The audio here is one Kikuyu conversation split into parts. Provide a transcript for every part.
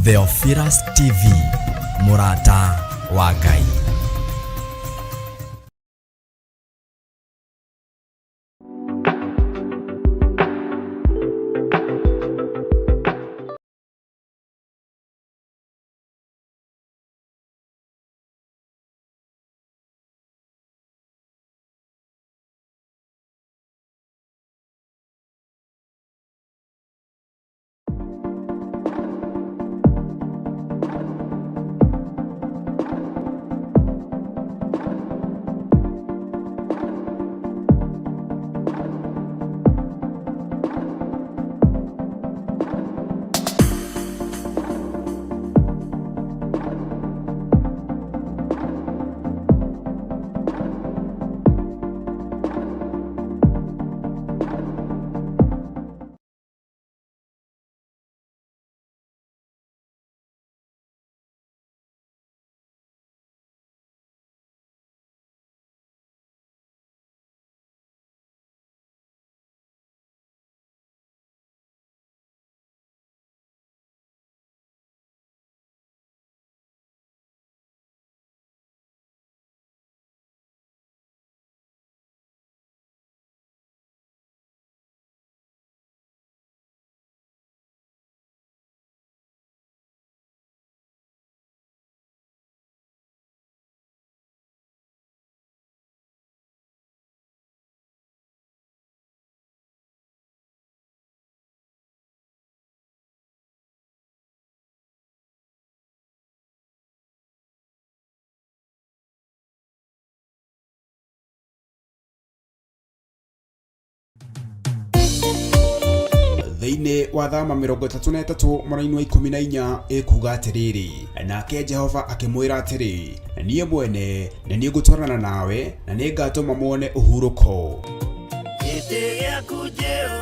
Theophilus TV, mũrata wa Ngai. Thĩinĩ wa Thama 33 mũraini wa 14 ĩkuga atĩrĩrĩ, nake Jehova akĩmwĩra atĩrĩ, niĩ mwene nĩ niĩ ngũtwarana nawe na nĩ ngatũma muone ũhurũko.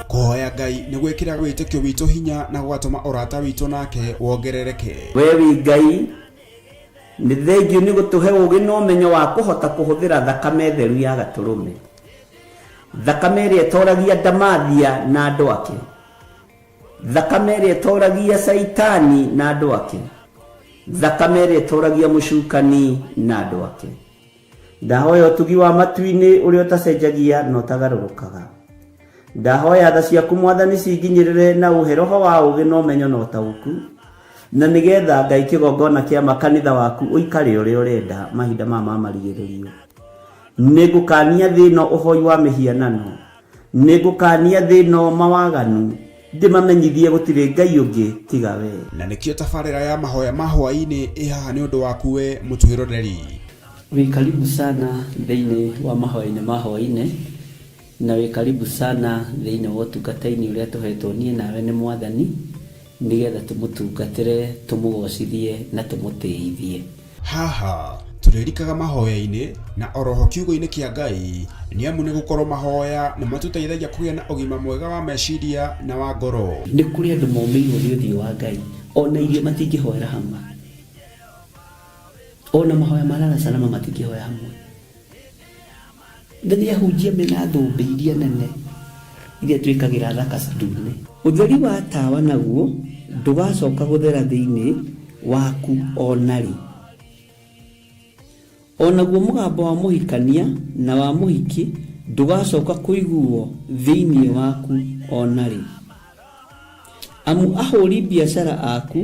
Kũhoya Ngai nĩ gwĩkĩraga wĩtĩkio witũ hinya na gũgatũma ũrata witũ nake wongerereke. We wĩ Ngai, nĩ thengiũ nĩ gũtũhe ũũgĩ na ũmenyo wa kũhota kũhũthĩra thakame theru ya Gatũrũme, thakame ĩrĩa ĩtoragia ndamathia na andũ ake, thakame ĩrĩa ĩtoragia Caitani na andũ ake, thakame ĩrĩa ĩtoragia mũcukani na andũ ake. Ndahoya ũtugi wa matu-inĩ ũrĩa ũtacenjagia na ũtagarũrũkaga. Ndahoya tha ciaku Mwathani cinginyĩrĩre na ũhe roho wa ũũgĩ na ũmenyo na ũtaũku, na nĩgetha Ngai kĩgongona kĩa ma kanitha waku ũikare ũrĩa ũrenda mahinda maya ma marigĩrĩrio. Nĩngũkania thĩ ĩno ũhoi wa mĩhianano, nĩngũkania thĩ ĩno mawaganu, ndĩmamenyithie gũtirĩ Ngai ũngĩ tiga we. Na nĩkĩo tabarĩra ya mahoya ma hwaĩ-inĩ ĩ haha nĩ ũndũ waku we mũtwĩroreri. Wĩ karibu sana thĩinĩ wa mahoya-inĩ ma hwaĩ-inĩ, na wĩ karibu sana thĩinĩ wa ũtungata-inĩ ũrĩa tũhetwo niĩ nawe nĩ Mwathani, nĩgetha tũmũtungatĩre, tũmũgocithie na tũmũtĩithie. Haha tũrĩrikaga mahoya-inĩ na oroho kiugo-inĩ kĩa Ngai, nĩ amu nĩ gũkorwo mahoya nĩ matũteithagia kũgĩa na ũgima mwega wa meciria na wa ngoro. Nĩ kũrĩ andũ momĩirwo nĩ ũthiũ wa Ngai, ona irio matingĩhoera hamwe, ona mahoya ma lala salama matingĩhoya hamwe. Na nĩ ahunjia mena thũmbĩ iria nene iria twĩkagĩra thaka ndune. Ũtheri wa tawa naguo ndũgacoka gũthera thĩinĩ waku o na rĩ. O naguo mũgambo wa mũhikania na wa mũhiki ndũgacoka kũiguwo thĩinĩ waku o na rĩ. Amu ahũri biacara aku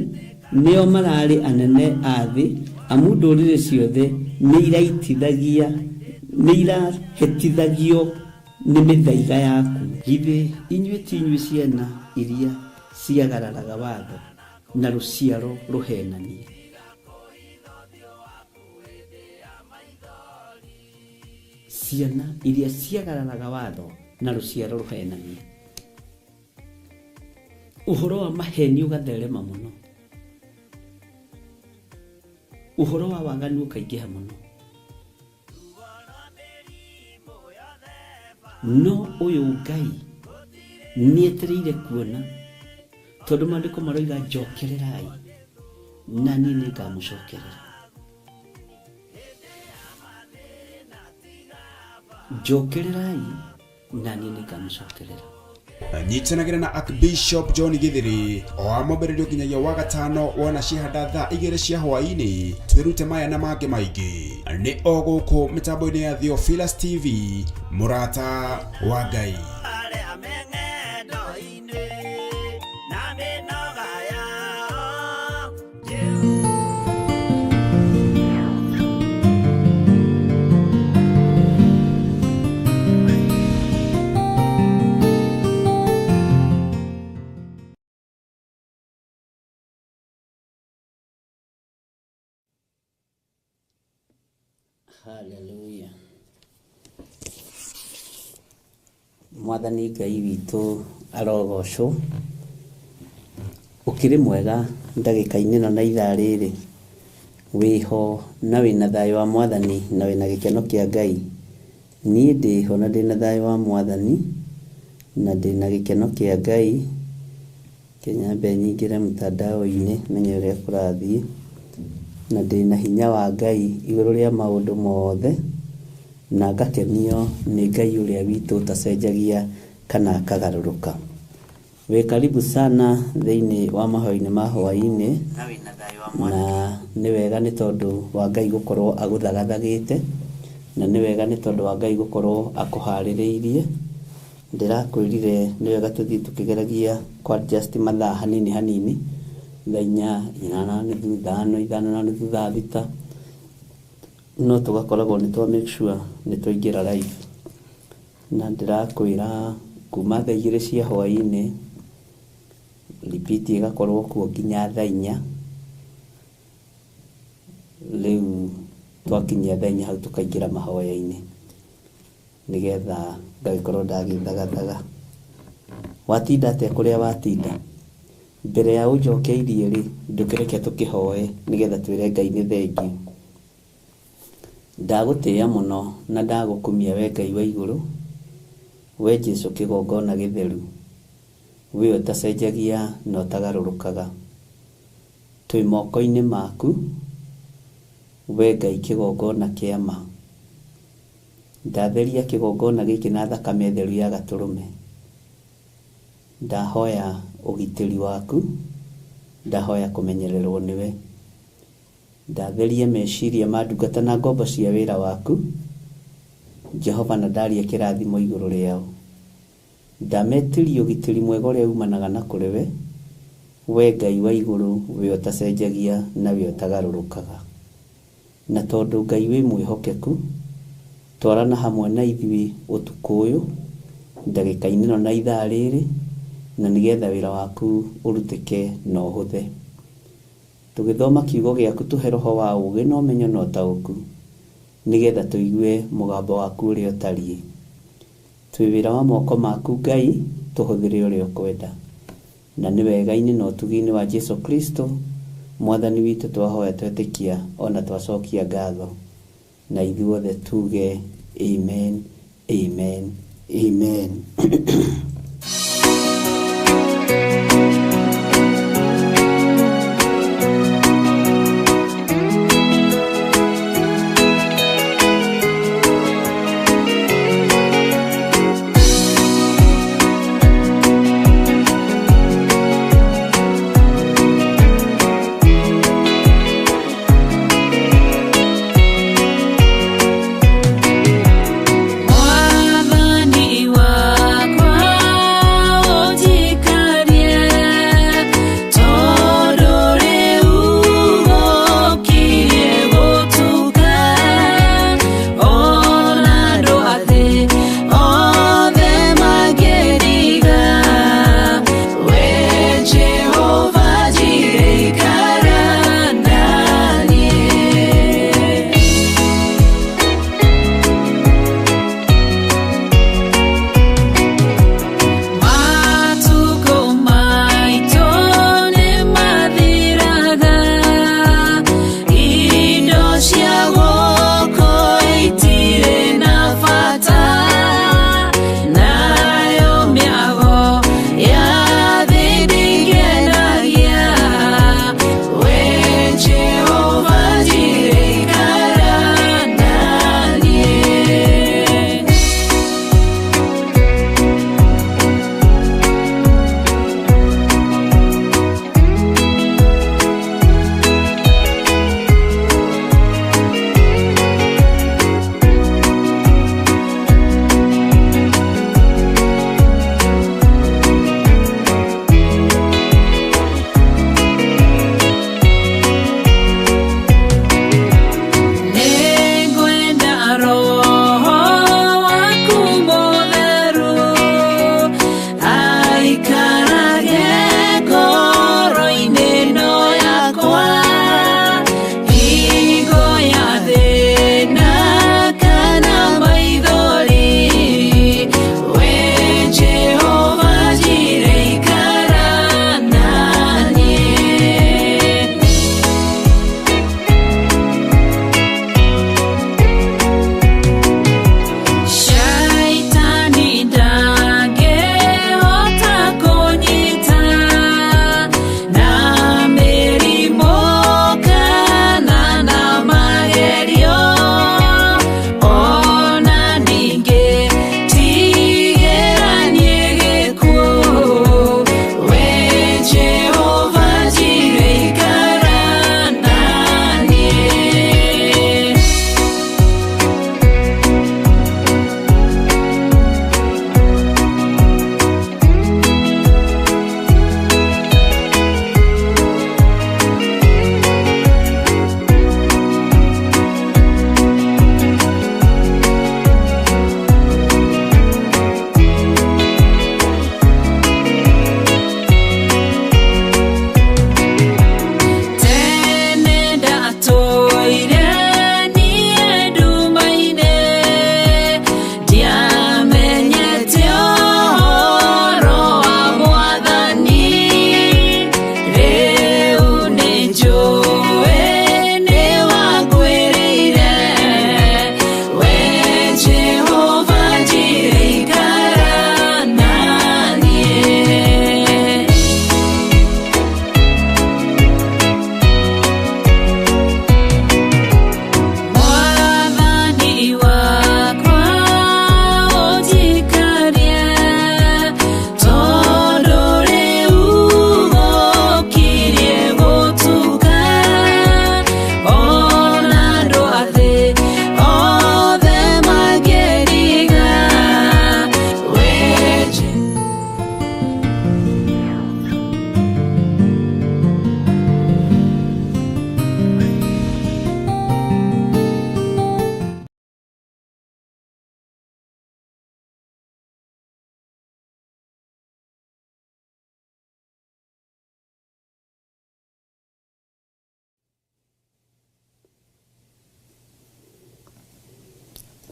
nĩo mararĩ anene a thĩ, amu ndũrĩrĩ ciothe nĩirahĩtithagio nĩ mĩthaiga yaku. Githĩ inyuĩ ti inyuĩ ciana iria ciagararaga watho, na rũciaro rũheenania? Ciana iria ciagararaga watho, na rũciaro rũheenania. Ũhoro wa maheni ũgatherema mũno, ũhoro wa waganu ũkaingĩha mũno. No ũyũ Ngai nĩetereire kuona, tondũ maandĩko maroiga njokererai na niĩ nĩngamũcokerera. Njokererai na niĩ nĩngamũcokerera. Nyitanagĩra na Archbishop John Githiri o wa mwambĩrĩrio nginyagia wa gatano wona ciahanda thaa 2 cia hwaĩ-inĩ, twĩrute maya na mangĩ maingĩ nĩ o gũkũ mĩtambo-inĩ ya Theophilus TV, mũrata wa Ngai. Arĩa me ng'endo-inĩ na mĩnoga yao. Haleluya. Mwathani Ngai witũ arogocwo. Ũkĩrĩ mwega ndagĩka-inĩ ĩno na ithaa rĩrĩ, wĩho na wĩna thayũ wa Mwathani na wĩna gĩkeno kĩa Ngai. Niĩ ndĩho na ndĩna thayũ wa Mwathani na ndĩna gĩkeno kĩa Ngai. Kĩnyambe nyingĩre mtandao-inĩ menye ũrĩa kũrathiĩ, na ndĩna hinya wa Ngai igũrũ rĩa maũndũ mothe, na ngakenio nĩ Ngai ũrĩa witũ ũtacenjagia kana akagarũrũka. Wĩ karibu sana thĩinĩ wa mahoya-inĩ ma hwaĩ-inĩ, na nĩ wega nĩ tondũ wa Ngai gũkorwo agũthagathagĩte, na nĩ wega nĩ tondũ wa Ngai gũkorwo akũharĩrĩirie. Ndĩrakwĩrire nĩ wega tũthiĩ tũkĩgeragia kũ adjust mathaa hanini hanini, thaa 4, 8:30, 5, 5:30, thaa 6, no tũgakoragwo nĩ twa make sure nĩ twaingĩra live. Na ndĩrakwĩra kuma thaa 2 cia hwaĩ-inĩ repeat ĩgakorwo kuo nginya thaa 4. Rĩu twakinyia thaa 4 hau tũkaingĩra mahoya-inĩ nĩgetha ngagĩkorwo ndagĩthagathaga. Watinda atĩa kũrĩa watinda? Mbere ya ũnjokeirie rĩ, ndũkĩreke tũkĩhoe nĩgetha twĩre Ngai nĩ thengiũ. Ndagũtĩĩa mũno na ndagũkumia we Ngai wa igũrũ, we Jesũ kĩgongona gĩtheru, we ũtacenjagia na ũtagarũrũkaga. Twĩ moko-inĩ maku, we Ngai kĩgongona kĩa ma. Ndatheria kĩgongona gĩkĩ na thakame theru ya gatũrũme. Ndahoya ũgitĩri waku, ndahoya kũmenyererwo nĩwe. Ndatheria meciria ma ndungata na ngombo cia wĩra waku, Jehova, na ndaria kĩrathimo igũrũ rĩao. Ndametiria ũgitĩri mwega ũrĩa umanaga na kũrĩ we, we Ngai wa igũrũ, we ũtacenjagia na we ũtagarũrũkaga. Na tondũ Ngai wĩ mwĩhokeku, twarana hamwe na ithuĩ ũtukũ ũyũ, ndagĩka-inĩ ĩno na ithaa rĩrĩ, na nĩgetha wĩra waku ũrutĩke na ũhũthe. Tũgĩthoma kiugo gĩaku tũhe roho wa ũũgĩ na ũmenyo na ũtaũku, nĩgetha tũigue mũgambo waku ũrĩa ũtariĩ. Twĩ wĩra wa moko maku Ngai, tũhũthĩre ũrĩa ũkwenda. Na nĩ wega-inĩ na ũtugi-inĩ wa Jesu Kristo Mwathani witũ twahoya twetĩkia ona twacokia ngatho. Na ithuothe tuge amen, amen, amen. Mwathani wakwa.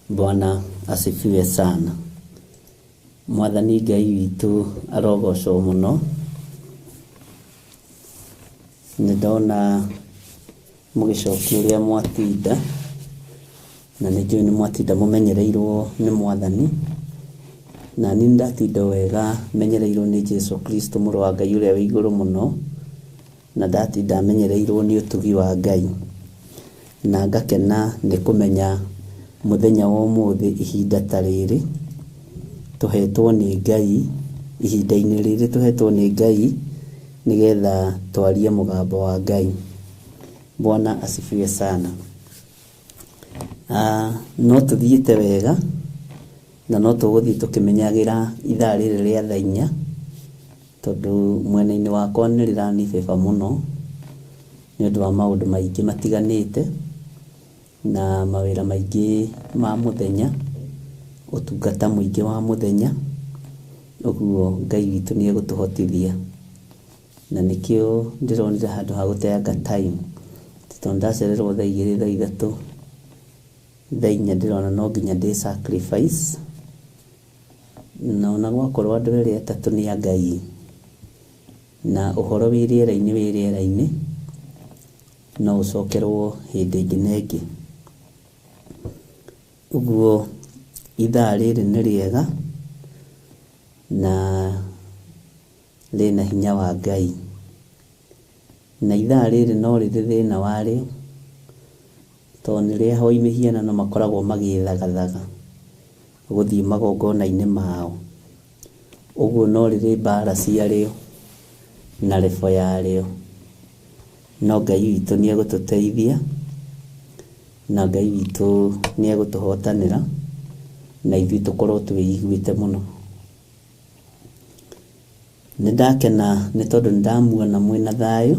Bwana asifiwe sana. Mwathani Ngai witũ arogocwo mũno. Nĩ ndona mũgĩcokia ũrĩa mwatinda, na nĩ njũĩ nĩ mwatinda mũmenyereirwo nĩ Mwathani, na niĩ nĩndatinda wega menyereirwo nĩ Jesu Kristo mũrũ wa Ngai ũrĩa wĩ igũrũ mũno, na ndatinda menyereirwo nĩ ũtugi wa Ngai, na ngakena nĩ kũmenya mũthenya wa ũmũthĩ ihinda ta rĩrĩ tũhetwo nĩ Ngai, ihinda-inĩ rĩrĩ tũhetwo nĩ Ngai nĩgetha twarie mũgambo wa Ngai. Bwana asifiwe sana. No tũthiĩte wega na no tũgũthiĩ tũkĩmenyagĩra ithaa rĩrĩ rĩa thaa inya, tondũ mwena-inĩ wakwa nĩ rĩranibeba mũno nĩ ũndũ wa maũndũ maingĩ matiganĩte na mawĩra maingĩ ma mũthenya, ũtungata mũingĩ wa mũthenya. Ũguo Ngai witũ nĩ egũtũhotithia, na nĩkĩo ndĩronire handũ ha gũteanga time, tondũ ndacererwo thaa igĩrĩ, thaa ithatũ, thaa inya, ndĩrona no nginya ndĩ sacrifice, na ona gwakorwo andũ erĩ atatũ nĩ a Ngai, na ũhoro wĩ rĩera-inĩ wĩ rĩera-inĩ, no ũcokerwo hĩndĩ ĩngĩ na ĩngĩ. Ũguo ithaa rĩrĩ nĩ rĩega na rĩna hinya wa Ngai, na ithaa rĩrĩ no rĩrĩ thĩna warĩo, tondũ nĩ rĩa ahoi mĩhianano makoragwo magĩthagathaga gũthiĩ magongona-inĩ mao. Ũguo no rĩrĩ mbara ciarĩo na rebo yarĩo, no Ngai witũ nĩ egũtũteithia, na Ngai witũ nĩ egũtũhotanĩra, na ithuĩ tũkorwo twĩiguĩte mũno. Nĩ ndakena nĩ tondũ nĩ ndamuona mwĩna thayũ,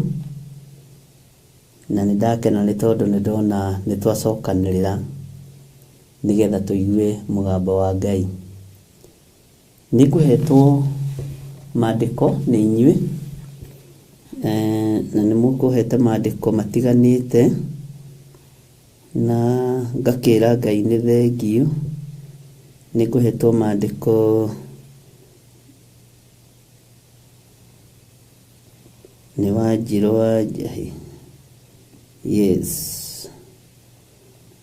na nĩ ndakena nĩ tondũ nĩ ndona nĩ twacokanĩrĩra nĩgetha tũigue mũgambo wa Ngai. Nĩ ngũhetwo mandĩko nĩ inyuĩ, na nĩ mũkũhete mandĩko matiganĩte, na ngakĩra Ngai nĩ thengiũ. Nĩ ngũhetwo mandĩko nĩ Wanjirũ wa Njahi, yes,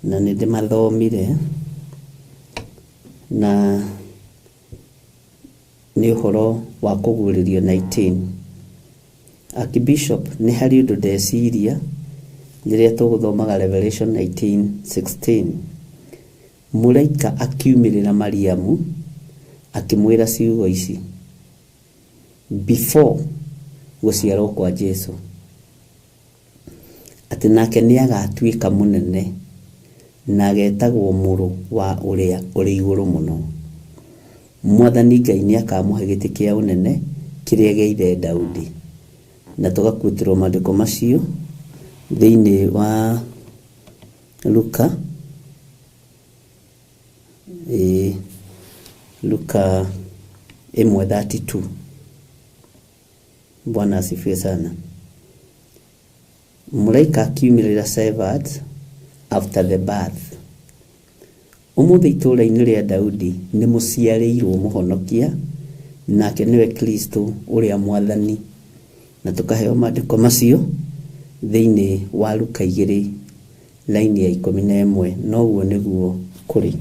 na nĩ ndĩmathomire, na nĩ ũhoro wa kũguũrĩrio 19. Archbishop, nĩ harĩ ũndũ ndeciria rĩrĩa tũgũthomaga Revelation 19:16. Mũraika akiumĩrĩra Mariamu akĩmwĩra ciugo ici before gũciarwo kwa Jesu, atĩ nake nĩ agatuĩka mũnene na agetagwo mũrũ wa ũrĩa ũrĩ igũrũ mũno. Mwathani Ngai nĩ akamũhe gĩtĩ kĩa ũnene kĩrĩa gĩa ithe Daudi. Na tũgakuĩtĩrwo maandĩko macio thĩinĩ wa Luka, Luka 1:32. Bwana asifiwe sana. Mũraika akiumĩrĩra shepherds after the birth. Ũmũthĩ itũũra-inĩ rĩa Daudi nĩ mũciarĩirwo mũhonokia, nake nĩwe Kristo ũrĩa Mwathani. Na tũkaheo maandĩko macio thĩinĩ wa Luka 2 laini ya 11. Noguo nĩguo kũrĩ.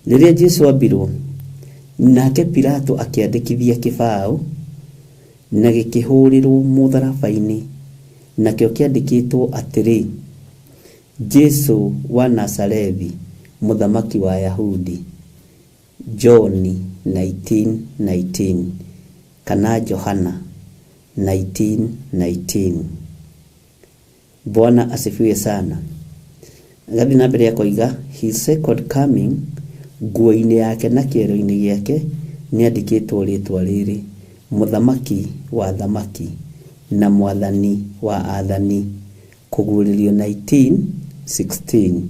Rĩrĩa Jesu ambirwo, nake Pilato akĩandĩkithia kĩbaũ na gĩkĩhũrĩrwo mũtharaba-inĩ, nakĩo kĩandĩkĩtwo atĩrĩ, Jesu wa Nazarethi, mũthamaki wa Ayahudi. John 19:19 kana Johana 19:19. Bwana asifiwe sana. Agathiĩ na mbere akoiga his second coming, nguo-inĩ yake na kĩero-inĩ gĩake nĩ andĩkĩtwo rĩtwa rĩrĩ, mũthamaki wa thamaki na mwathani wa athani, kũguũrĩrio 19:16,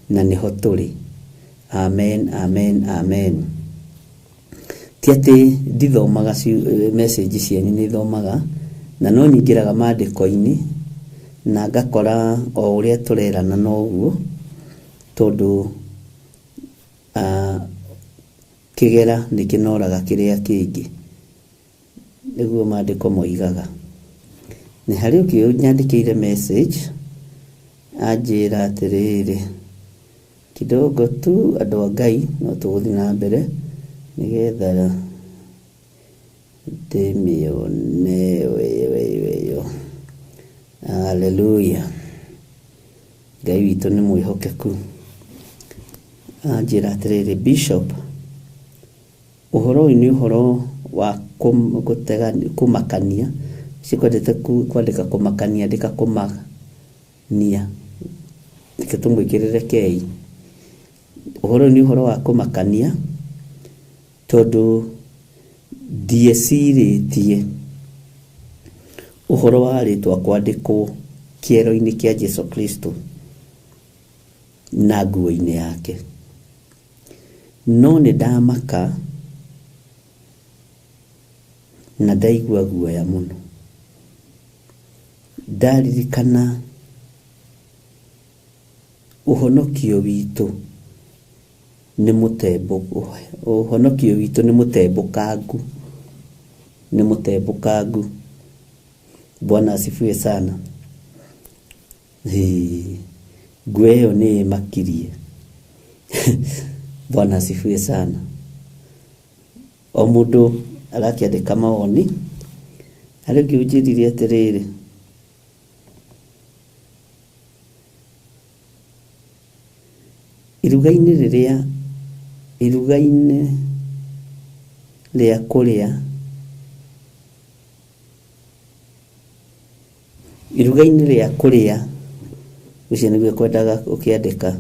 na nĩho tũrĩ. Amen, amen, amen. Ti atĩ ndithomaga message cianyu, nĩ thomaga na no nyingĩraga maandĩko-inĩ na ngakora o ũrĩa tũrerana noguo, tondũ Kĩgera nĩ kĩnoraga kĩrĩa kĩngĩ, nĩguo maandĩko moigaga. Nĩ harĩ ũngĩ ũnyandĩkĩire message anjĩra atĩrĩrĩ, kidogo tu andũ a Ngai no tũgũthiĩ na mbere nĩgetha ndĩmĩone. Weyo, haleluya, Ngai witũ nĩ mwĩhokeku. Anjĩra atĩrĩrĩ, Bishop, ũhoro ũyũ nĩ ũhoro wa kũmakania. Cikwendete kwandĩka kũmakania, andĩka kũmania, reke tũmwĩkĩrĩre kei. Ũhoro ũyũ nĩ ũhoro wa kũmakania tondũ ndiecirĩtie ũhoro wa rĩtwa kwandĩkwo kĩero-inĩ kĩa Jesu Kristo na nguo-inĩ yake, no nĩ ndamaka na ndaigua guoya mũno. Ndaririkana ũhonokio witũ nĩ mũtembũku, ũhonokio witũ nĩ mũtembũkangu, nĩ mũtembũkangu. Bwana asifiwe sana. Nguo ĩyo nĩ ĩmakirie. Bwana asifiwe sana. O mũndũ arakĩandĩka mawoni. Harĩ ũngĩ ũnjĩrire atĩrĩrĩ, iruga-inĩ rĩrĩa, iruga-inĩ rĩa kũrĩa, iruga-inĩ rĩa kũrĩa, ũcio nĩguo kwendaga ũkĩandĩka.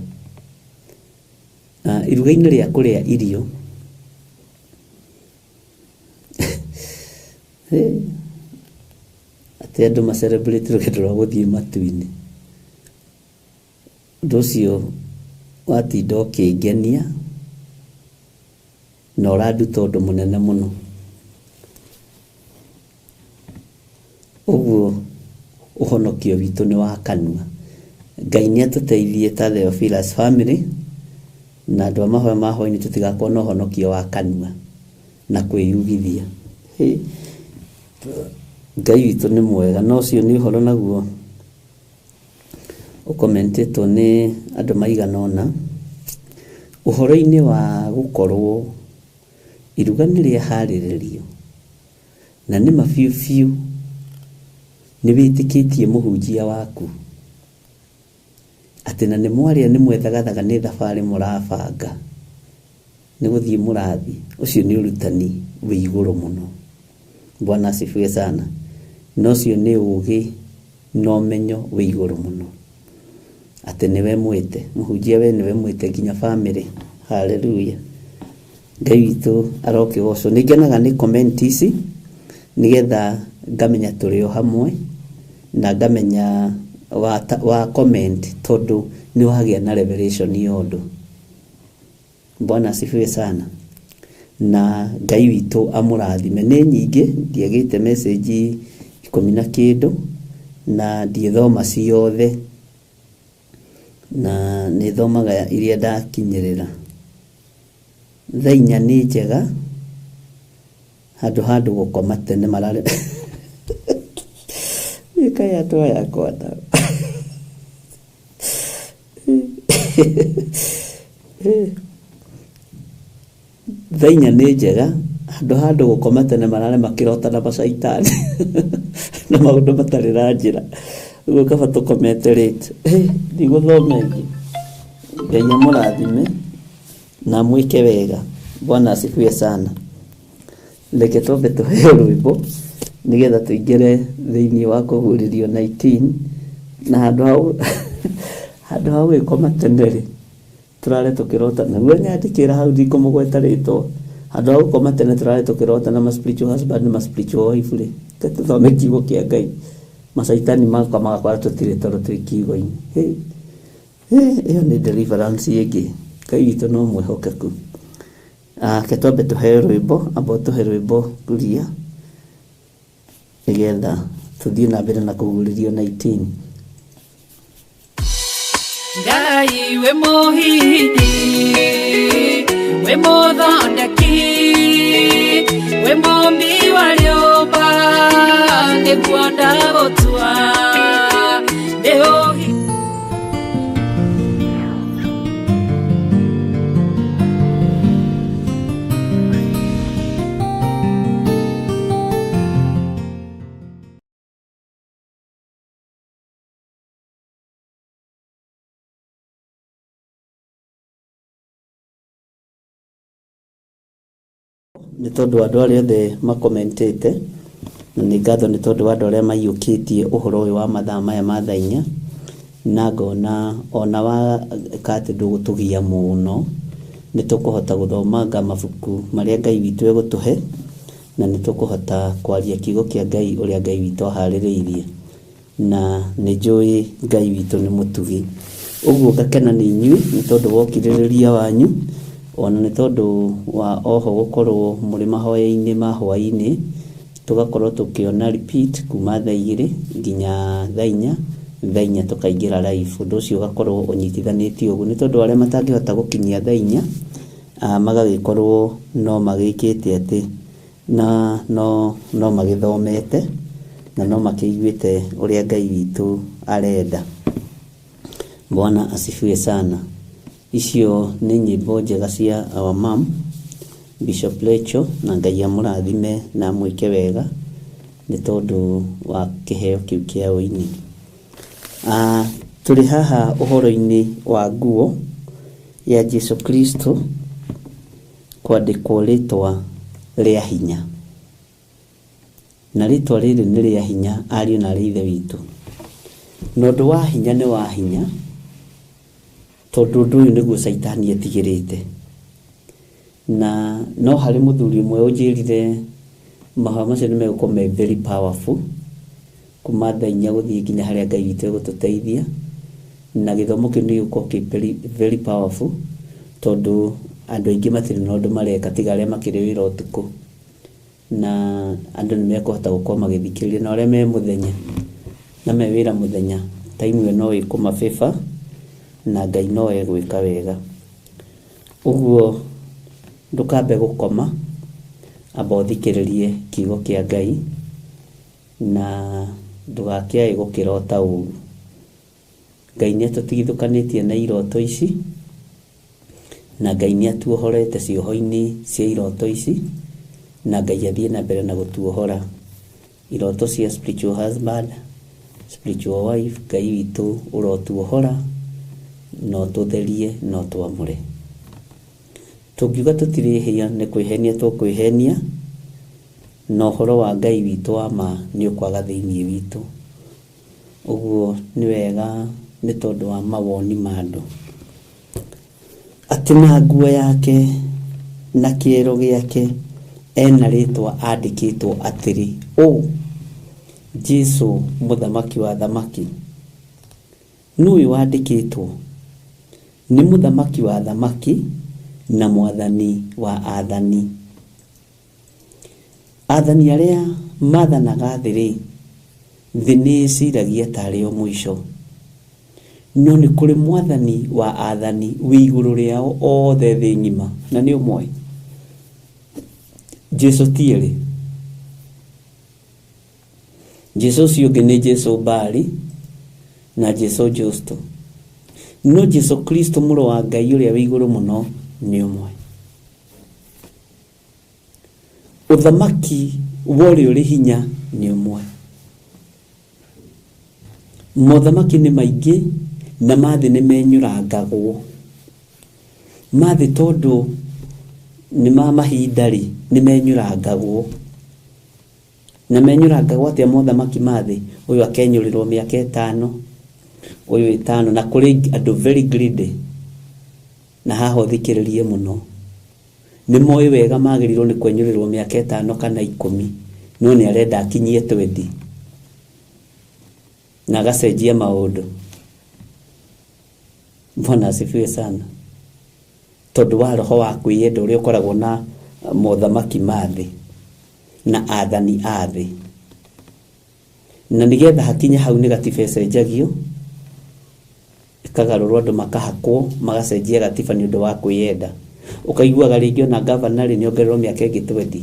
Iruga-inĩ rĩa kũrĩa irio, atĩ andũ ma celebrate rũgendo rwa gũthiĩ matu-inĩ. Ũndũ ũcio watinda ũkĩngenia na ũranduta ũndũ mũnene mũno. Ũguo ũhonokio witũ nĩ wa kanua. Ngai nĩ atũteithie ta Theophilus family na andũ a mahoya ma hwaĩ-inĩ tũtigakorwo na ũhonokio wa kanua na kwĩyugithia. Ngai witũ nĩ mwega. No ũcio nĩ ũhoro naguo ũkomentĩtwo nĩ andũ maigana ũna ũhoro-inĩ wa gũkorwo iruga nĩ rĩaharĩrĩrio na nĩ ma biũ biũ nĩ wĩtĩkĩtie mũhunjia waku atĩ na nĩ mwarĩa nĩ mwethagathaga nĩ thabarĩ mũrabanga nĩ gũthiĩ mũrathiĩ. Ũcio nĩ ũrutani wĩ igũrũ mũno. Bwana asifiwe sana. Na ũcio nĩ ũgĩ na ũmenyo wĩ igũrũ mũno atĩ nĩwe mwĩte mũhunjia, we nĩwe mwĩte nginya family. Haleluya, Ngai witũ arokĩgocwo. Nĩ ngenaga nĩ comment ici nĩgetha ngamenya tũrĩ o hamwe na ngamenya wa comment tondũ nĩ wagĩa na revelation ya ũndũ. Bwana asifiwe sana. Na Ngai witũ amũrathime. Nĩ nyingĩ, ndiagĩte message 10 na kĩndũ na ndiĩthoma ciothe, na nĩ thomaga iria ndakinyĩrĩra. Thaa 4 nĩ njega handũ ha andũ gũkoma tene mararĩ. Kaĩ andũ aya akwa thaa 4 nĩ njega handũ ha andũ gũkoma tene marare makĩrota na macaitani na maũndũ matarĩ na njĩra. Ũguo kaba tũkomete late. Ndigũthoma ĩngĩ. Ngai amũrathime na amwĩke wega. Bwana asifiwe sana. Reke twambe tũheo rwĩmbo nĩgetha tũingĩre thĩinĩ wa kũguũrĩrio 19 na handũ ha gũgĩkoma tene rĩ tũrare tũkĩrota. Naguo nyandĩkĩra hau ndikũmũgweta rĩtwa. Handũ ha gũkoma tene tũrare tũkĩrota na ma spiritual husband na ma spiritual wife rĩ, reke tũthome kiugo kĩa Ngai. Macaitani makwa magakora tũtirĩ toro twĩ kiugo-inĩ. Ĩyo nĩ deliverance ĩngĩ. Ngai witũ no mwĩhokeku. Reke twambe tũheo rwĩmbo, amba ũtũhe rwĩmbo Kuria nĩgetha tũthiĩ na mbere na kũguũrĩrio 19. Ngai we mũhiki We mũthondeki, we mũmbi wa rĩũmba, nĩguo ndagũtua nĩũhi. Nĩ tondũ andũ arĩa othe makomentĩte, na nĩ ngatho nĩ tondũ wa andũ arĩa maiyũkĩtie ũhoro ũyũ wa mathaa maya ma thaa inya, na ngona ona waka atĩ ndũgũtũgia mũno, nĩ tũkũhota gũthomanga mabuku marĩa Ngai witũ egũtũhe, na nĩ tũkũhota kwaria kiugo kĩa Ngai ũrĩa Ngai witũ aharĩrĩirie, na nĩ njũĩ Ngai witũ nĩ mũtugi. Ũguo ngakena nĩ inyuĩ nĩ tondũ wa ũkirĩrĩria wanyu, ona nĩ tondũ wa oho gũkorwo mũrĩ mahoya-inĩ ma hwaĩ-inĩ, tũgakorwo tũkĩona repeat kuma thaa igĩrĩ nginya thaa inya, thaa inya tũkaingĩra live. Ũndũ ũcio ũgakorwo ũnyitithanĩtio ũguo nĩ tondũ arĩa matangĩhota gũkinyia thaa inya, magagĩkorwo no magĩkĩte atĩ na no magĩthomete na no makĩiguĩte ũrĩa Ngai witũ arenda. Bwana asifiwe sana. Icio nĩ nyĩmbo njega cia our mom Bishop Lecho, na Ngai amũrathime na amwĩke wega nĩ tondũ wa kĩheo kĩu kĩa ũini. Tũrĩ haha ũhoro-inĩ wa nguo ya Jesu Kristo kwandĩkwo rĩtwa rĩa hinya, na rĩtwa rĩrĩ nĩ rĩa hinya ariũ na aarĩ a Ithe witũ, na ũndũ wa hinya nĩ wa hinya tondũ ũndũ ũyũ nĩguo Caitani etigĩrĩte. Na no harĩ mũthuri ũmwe ũnjĩrire mahoya macio nĩ megũkorwo me very powerful kuma thaa inya gũthiĩ nginya harĩa Ngai witũ egũtũteithia, na gĩthomo kĩu nĩ gĩgũkorwo kĩ very, very powerful tondũ andũ aingĩ matirĩ na ũndũ mareka tiga arĩa makĩrĩ wĩra ũtukũ, na andũ nĩ mekũhota gũkorwo magĩthikĩrĩria, na arĩa me mũthenya na me wĩra mũthenya time ĩyo no ĩkũma favor na Ngai no egwĩka wega. Ũguo ndũkambe gũkoma, amba ũthikĩrĩrie kiugo kĩa Ngai na ndũgakĩae gũkĩrota ũru. Ngai nĩ atũtigithũkanĩtie na iroto ici, na Ngai nĩ atuohorete cioho-inĩ cia iroto ici, na Ngai athiĩ na mbere na gũtuohora iroto cia spiritual husband, spiritual wife. Ngai witũ ũrotuohora na ũtũtherie na ũtwamũre. Tũngiuga tũtirĩhia nĩ kwĩhenia tũkwĩhenia, na ũhoro wa Ngai witũ wa ma nĩ ũkwaga thĩinĩ witũ. Ũguo nĩ wega nĩ tondũ wa mawoni ma andũ atĩ na nguo yake na kĩero gĩake ena rĩtwa andĩkĩtwo atĩrĩ, ũ Jesu mũthamaki wa thamaki. Nũ ũyũ wandĩkĩtwo? Nĩ mũthamaki wa thamaki na mwathani wa athani. Athani arĩa mathanaga thĩ rĩ, thĩ nĩ ĩciragia tarĩ o mũico, no nĩ kũrĩ mwathani wa athani wĩ igũrũ rĩao othe thĩ ng'ima, na nĩ ũmwe Jesu ti erĩ. Jesu ũcio ũngĩ nĩ Jesu Bali na Jesu Justo, no Jesu Kristo mũrũ wa Ngai ũrĩa wĩ igũrũ mũno nĩ ũmwe. Ũthamaki wa ũrĩa ũrĩ hinya nĩ ũmwe. Mothamaki nĩ maingĩ na mathĩ nĩ menyũrangagwo. Mathĩ tondũ nĩ ma mahinda rĩ, nĩ menyũrangagwo. Na menyũrangagwo atĩa mothamaki ma thĩ? Ũyũ akenyũrĩrwo mĩaka ĩtano, ũyũ ĩtano, na kũrĩ andũ very greedy, na haha ũthikĩrĩrie mũno. Nĩ moĩ wega magĩrĩirwo nĩ kwenyũrĩrwo mĩaka ĩtano kana 10, no nĩ arenda akinyie 20 na agacenjia maũndũ. Bwana asifiwe sana. Tondũ wa roho wa kwĩyenda ũrĩa ũkoragwo na mothamaki ma thĩ na athani a thĩ, na nĩgetha hakinye hau nĩ gatiba ĩcenjagio ĩkagarũrwo, andũ makahakwo magacenjia gatiba nĩ ũndũ wa kwĩyenda. Ũkaiguaga rĩngĩ ona gavana rĩ nĩongererwo mĩaka ĩngĩ 20,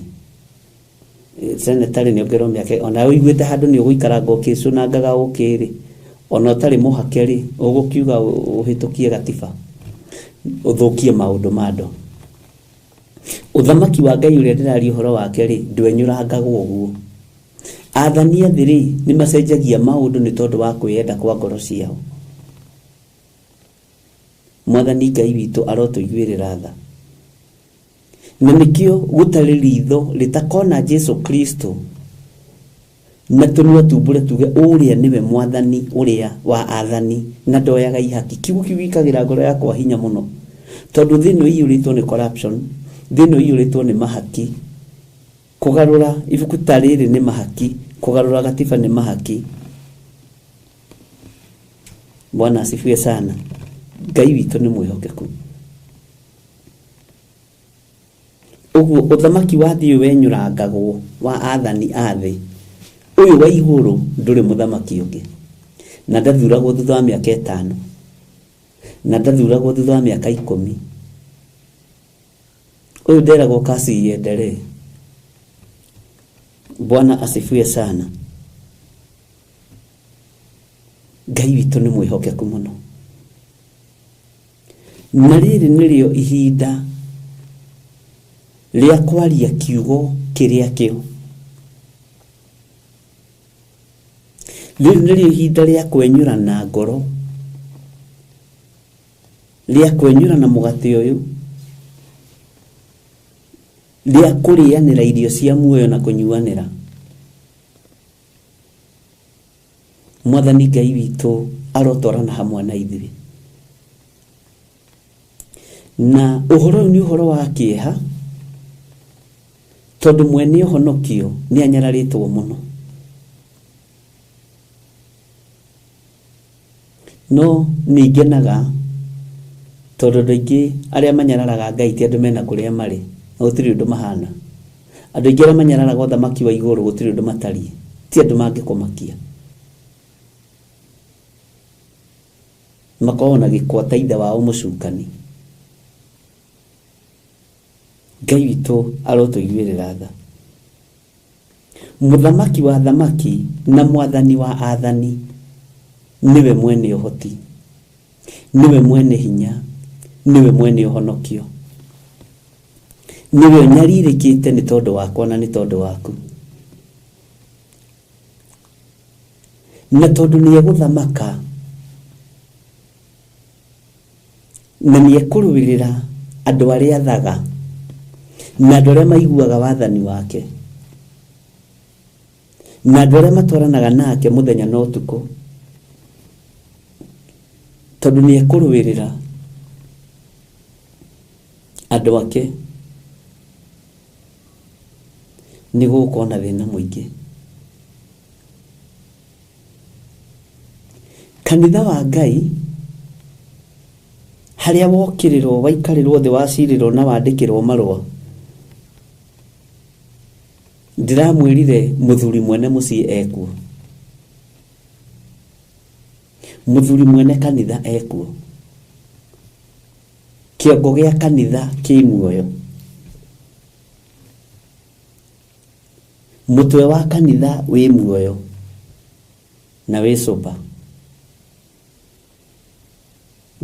senator rĩ nĩongererwo mĩaka, ona ũiguĩte handũ nĩ ũgũikaranga ũkĩcũnangaga ũkĩ rĩ, ona ũtarĩ mũhake rĩ, ũgũkiuga ũhĩtũkie gatiba ũthũkie maũndũ ma andũ. Ũthamaki wa Ngai ũrĩa ndĩraria ũhoro wake rĩ, ndwenyũrangagwo ũguo. Athani a thĩ rĩ, nĩ macenjagia maũndũ nĩ tondũ wa kwĩyenda kwa ngoro ciao. Mwathani Ngai witũ arotũiguĩrĩra tha. Na nĩkĩo gũtarĩ ritho rĩtakona Jesu Kristo na tũnua tumbũre tuge ũrĩa nĩwe mwathani ũrĩa wa athani na ndoyaga ihaki. Kiugo kĩu gĩkagĩra ngoro yakwa hinya mũno, tondũ thĩ ĩno ĩiyũrĩtwo nĩ corruption, thĩ ĩno ĩiyũrĩtwo nĩ mahaki. Kũgarũra ibuku ta rĩrĩ nĩ mahaki, kũgarũra gatiba nĩ mahaki. Bwana asifiwe sana. Ngai witũ nĩ mwĩhokeku. Ũguo ũthamaki wa thĩ ũyũ wenyũrangagwo wa athani a thĩ, ũyũ wa igũrũ ndũrĩ mũthamaki ũngĩ, na ndathuragwo thutha wa mĩaka 5, na ndathuragwo thutha wa mĩaka 10. Ũyũ nderagwo kasi iendelee. Bwana asifiwe sana. Ngai witũ nĩ mwĩhokeku mũno. Na rĩrĩ nĩrĩo ihinda rĩa kwaria kiugo kĩrĩa kĩo. Rĩrĩ nĩrĩo ihinda rĩa kwenyũrana ngoro, rĩa kwenyũrana mũgate ũyũ, rĩa kũrĩanĩra irio cia muoyo na kũnyuanĩra. Mwathani Ngai witũ arotwarana hamwe na ithuĩ. Na ũhoro ũyũ nĩ ũhoro wa kĩeha, tondũ mwene ũhonokio nĩ anyararĩtwo mũno. No nĩ ngenaga tondũ andũ aingĩ arĩa manyararaga Ngai ti andũ mena kũrĩa marĩ, na gũtirĩ ũndũ mahana. Andũ aingĩ arĩa manyararaga ũthamaki wa igũrũ gũtirĩ ũndũ matariĩ, ti andũ mangĩkũmakia. Makoragwo na gĩkwa ta ithe wao mũcukani. Ngai witũ arotũiguĩrĩra tha. Mũthamaki wa thamaki na mwathani wa athani nĩwe mwene ũhoti, nĩwe mwene hinya, nĩwe mwene ũhonokio, nĩwe ũnyarirĩkĩte nĩ tondũ wakwa na nĩ tondũ waku. Na tondũ nĩ egũthamaka na nĩ ekũrũĩrĩra andũ arĩa athaga na andũ arĩa maiguaga wathani wake na andũ arĩa matwaranaga nake mũthenya na ũtukũ, tondũ nĩ ekũrũĩrĩra andũ ake, nĩ gũgũkorwo na thĩna mũingĩ. Kanitha wa Ngai harĩa wokĩrĩrwo, waikarĩrwo thĩ, wacirĩrwo na wandĩkĩrwo marũa, ndĩramwĩrire mũthuri mwene mũciĩ ekuo, mũthuri mwene kanitha ekuo, kĩongo gĩa kanitha kĩ muoyo, mũtwe wa kanitha wĩ muoyo na wĩ sober.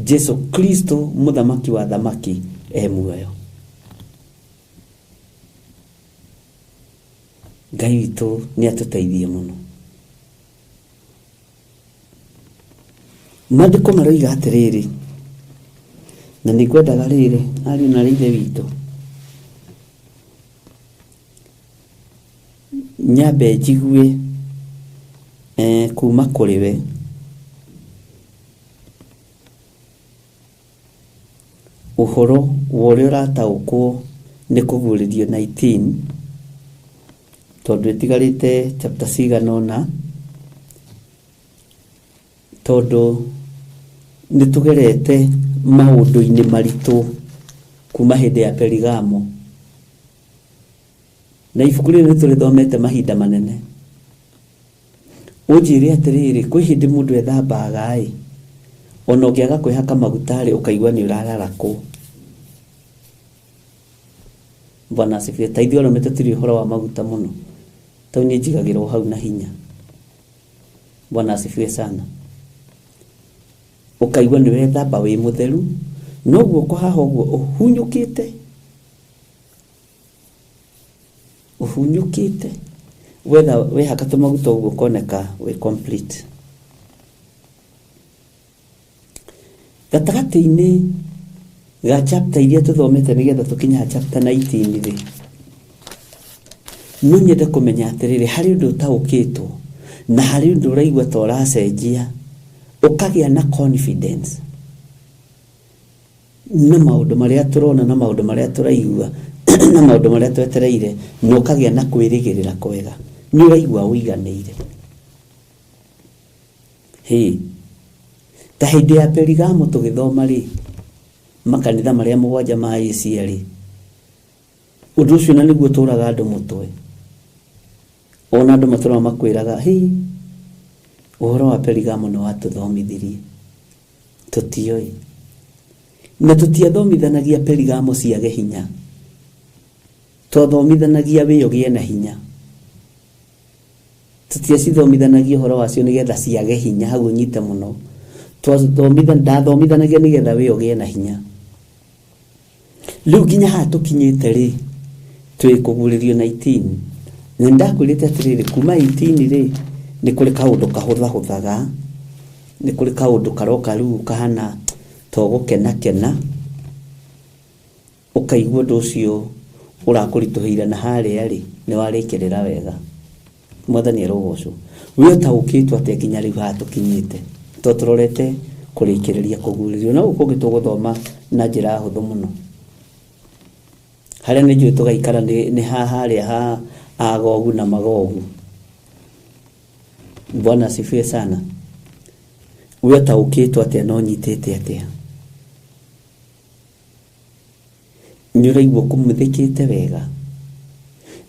Jesu Kristo mũthamaki wa thamaki e muoyo. Ngai witũ nĩ atũteithie mũno. Maandĩko maroiga atĩrĩrĩ, na nĩ ngwendaga rĩrĩ ariũ na ithe witũ nyambe njigue kuma kũrĩ we ũhoro wa ũrĩa ũrataũkwo nĩ kũguũrĩrio 19, tondũ ĩtigarĩte chapter cigana ũna, tondũ nĩ tũgerete maũndũ-inĩ maritũ kuma hĩndĩ ya Perigamo, na ibuku rĩrĩ nĩ tũrĩthomete mahinda manene. Ũnjĩre atĩrĩrĩ, kwĩ hĩndĩ mũndũ ethambaga ĩ, ona ũngĩaga kwĩhaka maguta rĩ, ũkaigua nĩ ũrararakwo. Bwana asifiwe. Ta ithuĩ arũme tũtirĩ ũhoro wa maguta mũno, tondũ niĩ njigagĩrwo hau na hinya. Bwana asifiwe sana. Ũkaigua nĩ wethamba wĩ mũtheru, no guoko haha ũguo ũhunyũkĩte, ũhunyũkĩte, wetha wehaka tũmaguta ũguo ũkoneka wĩ complete. Gatagatĩ-inĩ ga chapter iria tũthomete nĩgetha tũkinye ha chapter 19 rĩ, no nyende kũmenya atĩrĩrĩ, harĩ ũndũ ũtaũkĩtwo na harĩ ũndũ ũraigua ta ũracenjia, ũkagĩa na confidence na maũndũ marĩa tũrona na maũndũ marĩa tũraigua na maũndũ marĩa twetereire, na ũkagĩa na kwĩrĩgĩrĩra kwega, nĩ ũraigua ũiganĩire. Hĩ, ta hĩndĩ ya Perigamo tũgĩthoma rĩ, makanitha marĩa mũgwanja ma Asia rĩ, ũndũ ũcio na nĩguo ũtũraga andũ mũtwe. Ona andũ matũraga makwĩraga, hĩ, ũhoro wa Perigamo nĩ watũthomithirie, tũtioĩ. Na tũtiathomithanagia Perigamo ciage hinya, twathomithanagia wĩ ũgĩe na hinya. Tũtiacithomithanagia ũhoro wacio nĩgetha ciage hinya, hau ũnyite mũno. Ndathomithanagia nĩgetha wĩ ũgĩe na hinya. Rĩu nginya haha tũkinyĩte rĩ, twĩ kũgurĩrio 19. Na nĩndakwĩrĩte atĩrĩrĩ, kuma 18 rĩ, nĩ kũrĩ kaũndũ kahũthahũthaga, nĩ kũrĩ kaũndũ karoka rĩu kahana to gũkenakena, ũkaigua ũndũ ũcio ũrakũritũhĩire na harĩa rĩ, nĩ warĩkĩrĩra wega. Mwathani arogocwo. We ũtaũkĩtwo atĩa nginya rĩu haha tũkinyĩte, to tũrorete kũrĩkĩrĩria kũgurĩrio. No gũkũ ũngĩ tũgũthoma na njĩra hũthũ mũno. Harĩa nĩ njũĩ tũgaikara nĩ harĩa ha Agogu na Magogu. Bwana asifiwe sana. We ũtaũkĩtwo atĩa na ũnyitĩte atĩa? Nĩ ũraigua ũkumuthĩkĩte wega?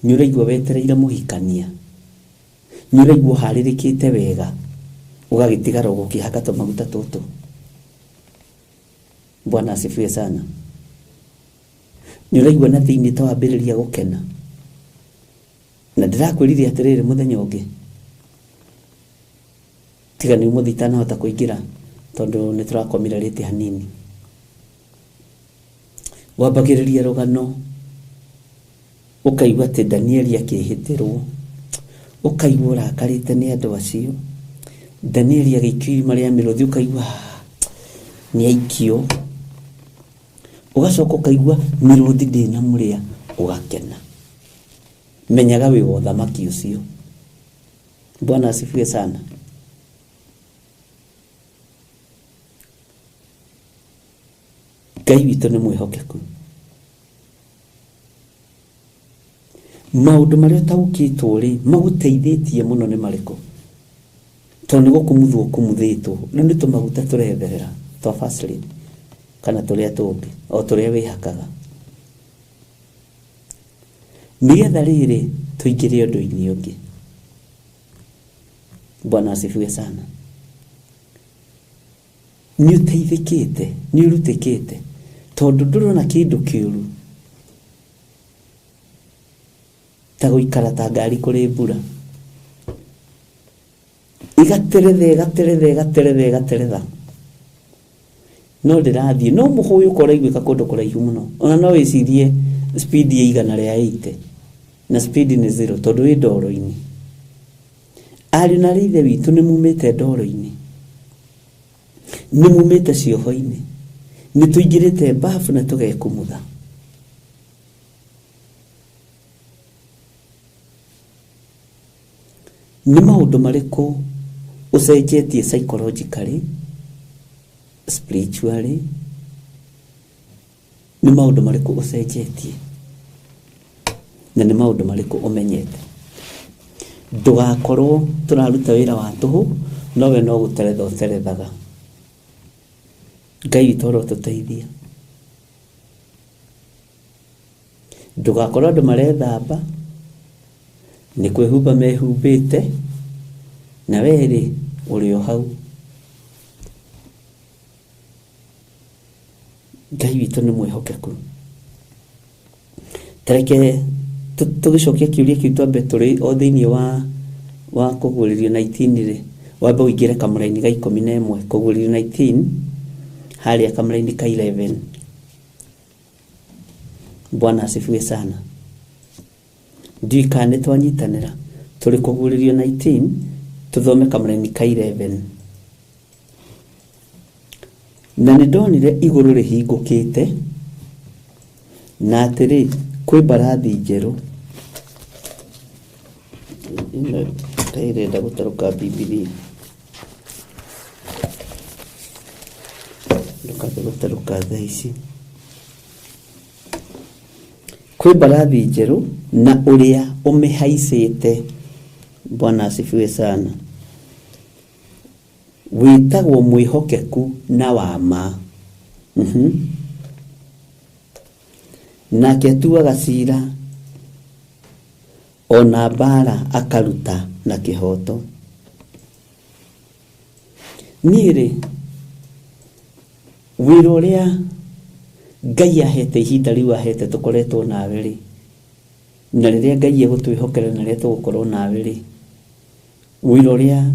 Nĩ ũraigua wetereire mũhikania? Nĩ ũraigua ũharĩrĩkĩte wega? Ũgagĩtigara ũgũkĩhaka tũmaguta tũtũ. Bwana asifiwe sana. Nĩ ũraigua na thĩinĩ ta wambĩrĩria gũkena? Na ndĩrakwĩrire atĩrĩrĩ mũthenya ũngĩ, tiga nĩ ũmũthĩ itanahota kũingĩra tondũ nĩ tũrakomire rĩte hanini. Wambagĩrĩria rũgano ũkaigua atĩ Danieli akĩhĩtĩrwo, ũkaigua ũrakarĩte nĩ andũ acio. Danieli agĩikio irima rĩa mĩrũthi, ũkaigua nĩ aikio. Ũgacoka ũkaigua mĩrũthi ndĩnamũrĩa, ũgakena. Menyaga wĩ wa ũthamaki ũcio. Bwana asifiwe sana. Ngai witũ nĩ mwĩhokeku. Maũndũ marĩa ũtaũkĩtwo rĩ, magũteithĩtie mũno nĩ marĩkũ? Tondũ nĩ gũkumuthwo ũkumuthĩtwo. Rĩu nĩ tũmaguta tũretherera twa Vaseline kana tũrĩa tũngĩ, o tũrĩa wĩhakaga. Nĩgetha rĩrĩ tũingĩre ũndũ-inĩ ũngĩ. Bwana asifiwe sana. Nĩ ũteithĩkĩte, nĩ ũrutĩkĩte, tondũ ndũrona kĩndũ kĩũru ta gũikara ta ngari kũrĩ mbura. Ĩgateretha, ĩgateretha, ĩgateretha, ĩgateretha. No ndĩrathiĩ, no mũhũyũka ũraiguĩka kũndũ kũraihu mũno. Ona no wĩcirie speed ya 180 na speed nĩ 0 tondũ wĩ ndoro-inĩ. Ariũ na aarĩ a Ithe witũ nĩ mumĩte ndoro-inĩ, nĩ mumĩte cioho-inĩ, nĩ tũingĩrĩte bafu na tũgekumutha. Nĩ maũndũ marĩkũ ũcenjetie psychologically, spiritually? Nĩ maũndũ marĩkũ ũcenjetie? Na nĩ maũndũ marĩkũ ũmenyete? Ndũgakorwo tũraruta wĩra wa tũhũ, no we no gũteretha ũterethaga. Ngai witũ arotũteithia. Ndũgakorwo andũ marethamba, nĩ kwĩhumba mehumbĩte, na we rĩ, ũrĩ o hau. Ngai witũ nĩ mwĩhokeku. Tareke tũgĩcokia kĩũria kĩu twambe tũrĩ o thĩinĩ wa kũguũrĩrio 19 rĩ, wambe ũingĩre kamũraini ga 11, kũguũrĩrio 19 harĩa kamũraini ka 11. Bwana asifiwe sana. Ndiũĩ kana nĩ twanyitanĩra. Tũrĩ kũguũrĩrio 19 tũthome kamũraini ka 11. Na nĩ ndonire igũrũ rĩhingũkĩte, na atĩrĩ, kwĩ mbarathi njerũ. Ĩno ta ĩrenda gũtarũka Bibilia. Ndũkambe gũtarũka thaa ici. Kwĩ mbarathi njerũ na ũrĩa ũmĩhaicĩte. Bwana asifiwe sana. Wĩtagwo mwĩhokeku na wa ma. Nake atuaga cira ona mbara akaruta na kĩhoto. Niĩ rĩ, wĩra ũrĩa Ngai ahete ihinda rĩu ahete tũkoretwo nawe rĩ, na rĩrĩa Ngai egũtwĩhokera na rĩrĩa tũgũkorwo nawe rĩ, wĩra ũrĩa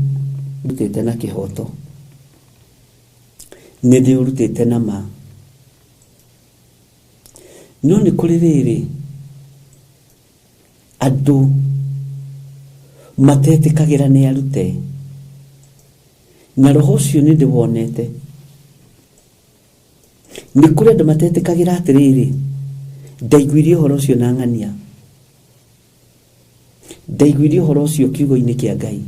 ndutĩte na kĩhoto nĩ ndĩũrutĩte na ma. No nĩ kũrĩ rĩrĩ andũ matetĩkagĩra nĩ arute, na roho ũcio nĩ ndĩwonete. Nĩ kũrĩ andũ matetĩkagĩra atĩrĩrĩ, ndaiguire ũhoro ũcio na ng'ania, ndaiguire ũhoro ũcio kiugo-inĩ kĩa Ngai.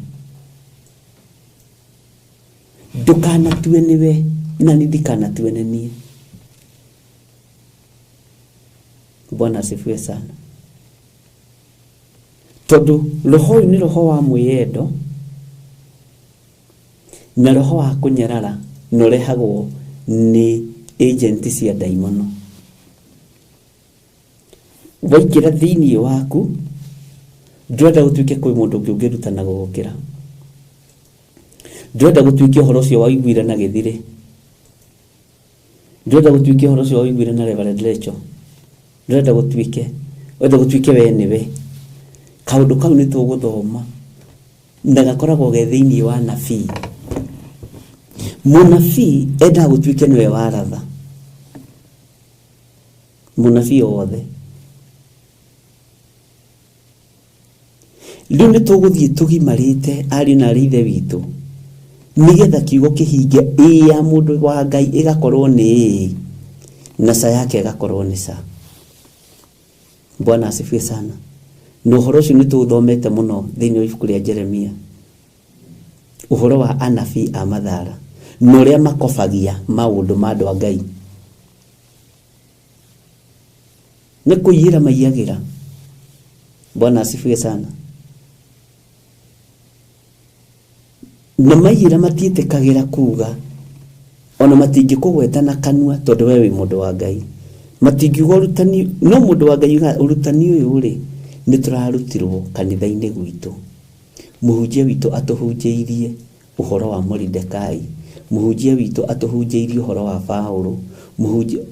Ndũkanatue nĩwe na niĩ ndikanatue nĩ niĩ. Bwana asifiwe sana. Tondũ roho ũyũ nĩ roho wa mwĩyendo na roho wa kũnyarara, na ũrehagwo nĩ agent cia ndaimono. Waingĩra thĩinĩ waku, ndũrenda gũtuĩke kwĩ mũndũ ũngĩ ũngĩrutana gũgũkĩra. Ndũrenda gũtuĩke ũhoro ũcio waiguire na gĩthirĩ. Ndũrenda gũtuĩke ũhoro ũcio waiguire na Reverend Rachel. Ndũrenda gũtuĩke, ũrenda gũtuĩke we nĩwe. Kaũndũ kau nĩ tũgũthoma na gakoragwo ge thĩinĩ wa nabii. Mũnabii endaga gũtuĩke nĩwe waratha. Mũnabii o wothe. Rĩu nĩ tũgũthiĩ tũgimarĩte ariũ na aarĩ ithe witũ, nĩgetha kiugo kĩhinge ĩĩ ya mũndũ wa Ngai ĩgakorwo nĩ ĩĩ na ca yake ĩgakorwo nĩ ca. Bwana asifiwe sana. Na ũhoro ũcio nĩ tũũthomete mũno thĩinĩ wa ibuku rĩa Jeremia, ũhoro wa anabii a mathara na ũrĩa makobagia maũndũ ma andũ a Ngai. Nĩ kũiyĩra maiyagĩra. Bwana asifiwe sana. Na maiyĩra matiĩtĩkagĩra kuga, ona matingĩkũgweta na kanua tondũ we wĩ mũndũ wa Ngai. Matingiuga ũrutani, no mũndũ wa Ngai uga ũrutani ũyũ rĩ, nĩ tũrarutirwo kanitha-inĩ gwitũ. Mũhunjia witũ atũhunjĩirie ũhoro wa Moridekai, mũhunjia witũ atũhunjĩirie ũhoro wa Paũlũ, mũhunjia.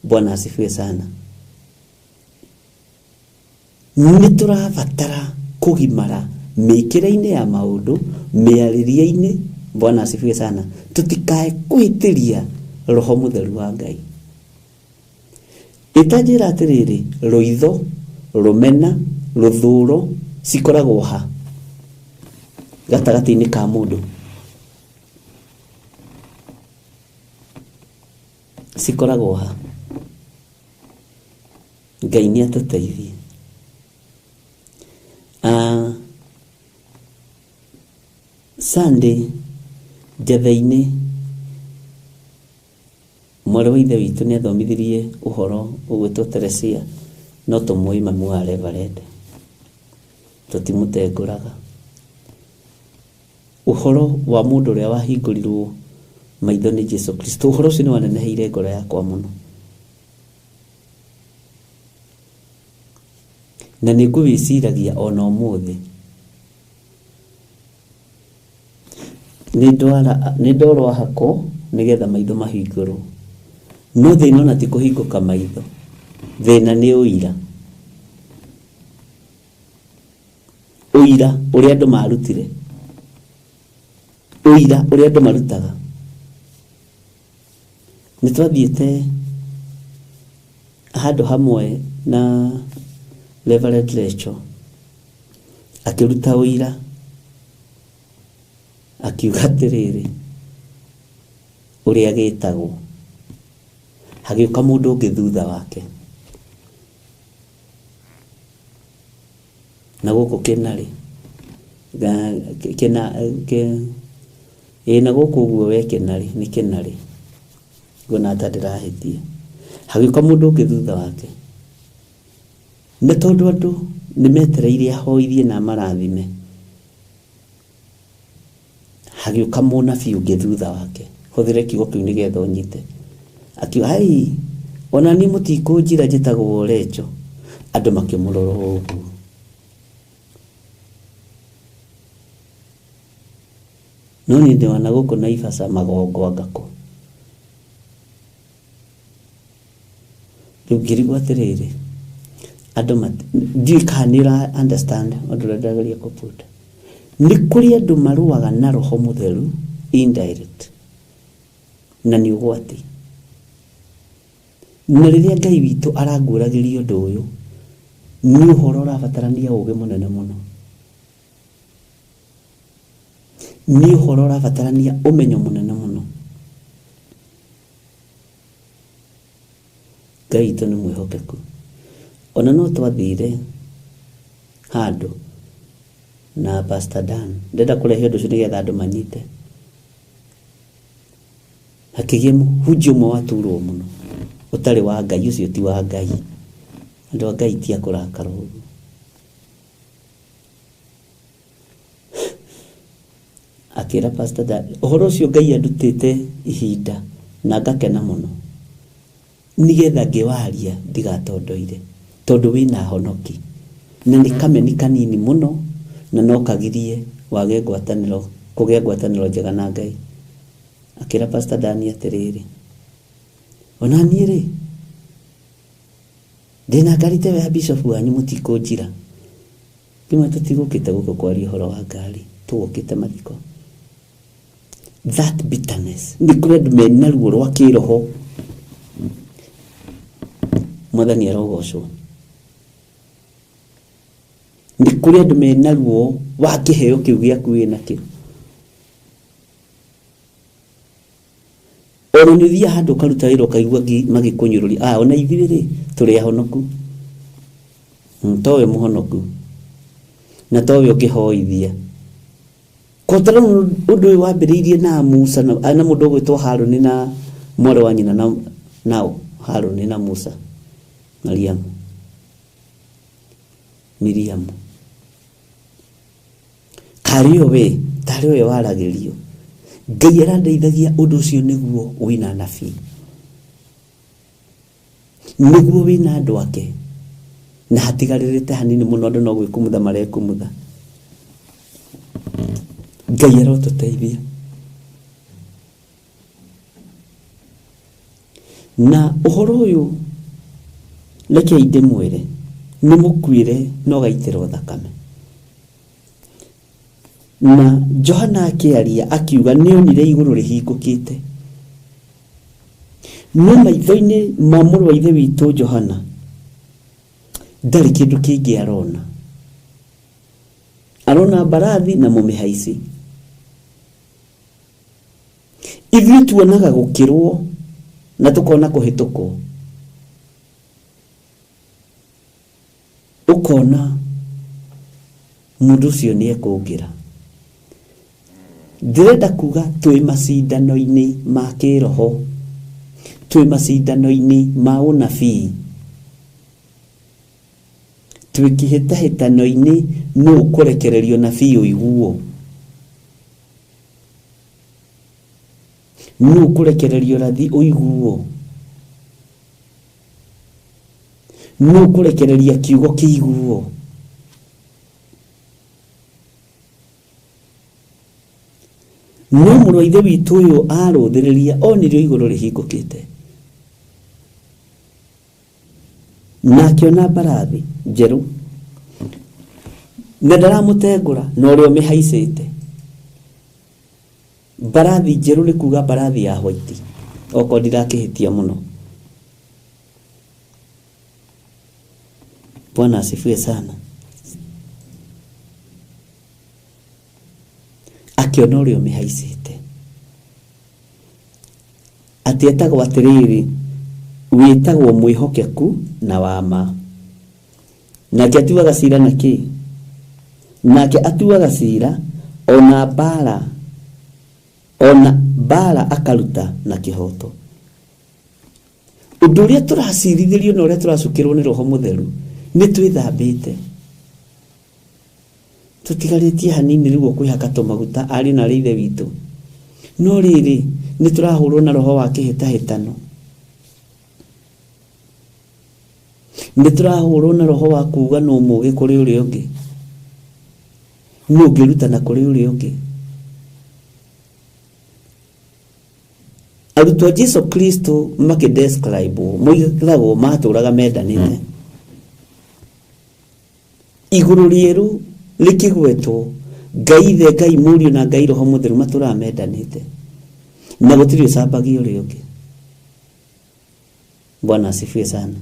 Bwana asifiwe sana. Nĩ tũrabatara kũgimara mĩkĩre-inĩ ya maũndũ, mĩarĩrie-inĩ. Bwana asifiwe sana. Tũtikae kũhĩtĩria roho mũtheru wa Ngai. Ĩtanjĩra atĩrĩrĩ, rũitho, rũmena, rũthũro cikoragwo ha gatagatĩ-inĩ ka mũndũ? Cikoragwo ha? Ngai nĩ atũteithie. Sunday njathĩ-inĩ mwarĩ wa ithe witũ nĩ athomithirie ũhoro ũgwĩtwo Teresia, no tũmũĩ mamu wa Reverend, tũtimũtengũraga. Ũhoro wa mũndũ ũrĩa wahingũrirwo maitho nĩ Jesu Kristo, ũhoro ũcio nĩ waneneheire ngoro yakwa mũno. Na nĩ ngũwĩciragia ona ũmũthĩ. Nĩ ndorwo ahakwo nĩgetha maitho mahingũrwo. No thĩna ona ti kũhingũka maitho. Thĩna nĩ ũira. Ũira ũrĩa andũ marutire. Ũira ũrĩa andũ marutaga. Nĩ twathiĩte handũ hamwe na Reverend Rachel akĩruta ũira akiuga atĩrĩrĩ ũrĩa gĩtagwo hagĩũka mũndũ ũngĩ thutha wake na gũkũ kĩnarĩ ĩĩ na gũkũ ũguo we kĩnarĩ nĩ kĩnarĩ nguona ta ndĩrahĩtia hagĩũka mũndũ ũngĩ thutha wake nĩ tondũ andũ nĩ metereire ahoithie na amarathime hagĩũka mũnabii ũngĩ thutha wake hũthĩre kiugo kĩu nĩgetha ũnyite akiuga ai ona niĩ mũtikũnjĩra njĩtagwo Recho andũ makĩmũrora ũguo no niĩ ndĩ wa na gũkũ Naivasha magongo anga kũ rĩu ngĩrigwo atĩrĩrĩ andũ ndiũĩ kana nĩ ũra understand ũndũ ũrĩa ndĩrageria kũput nĩ kũrĩ andũ marũaga na roho mũtheru indirect na nĩ ũgwati na rĩrĩa Ngai witũ aranguũragĩria ũndũ ũyũ nĩ ũhoro ũrabatarania ũũgĩ mũnene mũno nĩ ũhoro ũrabatarania ũmenyo mũnene mũno Ngai witũ nĩ mwĩhokeku ona no twathire handũ na Pastor Dan ndĩrenda kũrehe ũndũ ũcio nĩgetha andũ manyite hakĩgĩa mũhunjia ũmwe waturwo mũno ũtarĩ wa Ngai ũcio ti wa Ngai andũ a Ngai ti a kũrakara ũguo akĩra Pastor Dan ũhoro ũcio Ngai andutĩte ihinda na ngakena mũno nĩgetha ngĩwaria ndigatondoire tondũ wĩna honoki na nĩ kameni kanini mũno na no kagirie wage ngwatanĩro kũgĩa ngwatanĩro njega na Ngai akĩra Pastor Dan atĩrĩrĩ ona niĩ rĩ ndĩna ngari ta ĩyo ya bishop wanyu mũtikũnjira rĩmwe tũtigũkĩte gũkũ kwaria ũhoro wa ngari tũgũkĩte mathiko that bitterness nĩ kũrĩ andũ mena ruo rwa kĩroho mwathani arogocwo nĩ kũrĩ andũ mena ruo wa kĩheo kĩu gĩaku wĩnakĩo ona nĩ ũthiaga handũ ũkaruta wĩra ũkaigua magĩkũnyũrũria ona ithuĩ rĩ tũrĩ ahonoku towe mũhonoku na towe ũngĩhoithia kotara ũndũ ũyũ wambĩrĩirie na Musa na mũndũ ũgwĩtwo Harũni na mwarĩ wa nyina nao Harũni na Musa Mariamu Miriamu karĩ o we tarĩ we waragĩrio Ngai arandeithagia ũndũ ũcio nĩguo wĩna anabii nĩguo wĩna andũ ake na hatigarĩrĩte hanini mũno andũ no gwĩkumutha marekumutha Ngai arotũteithia na ũhoro ũyũ rekei ndĩmwĩre nĩ mũkuĩre na ũgaitĩrwo thakame na Johana akĩaria akiuga nĩonire igũrũ rĩhingũkĩte no maitho-inĩ ma mũrũ wa ithe witũ Johana ndarĩ kĩndũ kĩngĩ arona arona mbarathi na mũmĩhaici ithuĩ tuonaga gũkĩrwo na tũkona kũhĩtũkwo ũkona mũndũ ũcio nĩ ekũngĩra ndĩrenda kuga twĩ macindano-inĩ ma kĩroho twĩ macindano-inĩ ma ũnabii twĩ kĩhĩtahĩtano-inĩ nũ ũkũrekererio nabii ũiguo nũ ũkũrekererio rathi ũiguo nũ ũkũrekereria kiugo kĩiguo no mũrũ wa ithe witũ ũyũ arũthĩrĩria onire igũrũ rĩhingũkĩte Na akĩona mbarathi njerũ na ndaramũtengũra na ũrĩa ũmĩhaicĩte. Mbarathi njerũ nĩ kuga mbarathi ya white, okorwo ndirakĩhĩtia mũno. Bwana asifiwe sana. Akĩona ũrĩa ũmĩhaicĩte atĩ etagwo atĩrĩrĩ, wĩtagwo mwĩhokeku na wa ma. Nake atuaga cira na kĩ? Nake atuaga cira ona mbara, ona mbara akaruta na kĩhoto. Ũndũ ũrĩa tũracirithĩrio na ũrĩa tũracukĩrwo nĩ Roho Mũtheru nĩ twĩthambĩte, tũtigarĩtie hanini rĩu kwĩhaka tũmaguta arĩ na arĩ ithe witũ, no rĩrĩ nĩ tũrahũrwo na roho wa kĩhĩtahĩtano, nĩ tũrahũrwo na roho wa kuga nũ mũũgĩ kũrĩ ũrĩa ũngĩ, nũ ũngĩrutana kũrĩ ũrĩa ũngĩ. Arutwo a Jesu Kristo makĩdescribe moigagwo matũraga mendanĩte. Igũrũ rĩerũ rĩkĩgwetwo, Ngai Ithe, Ngai Mũriũ na Ngai Roho Mũtheru matũraga mendanĩte, na gũtirĩ ũcambagia ũrĩa ũngĩ. Bwana asifiwe sana.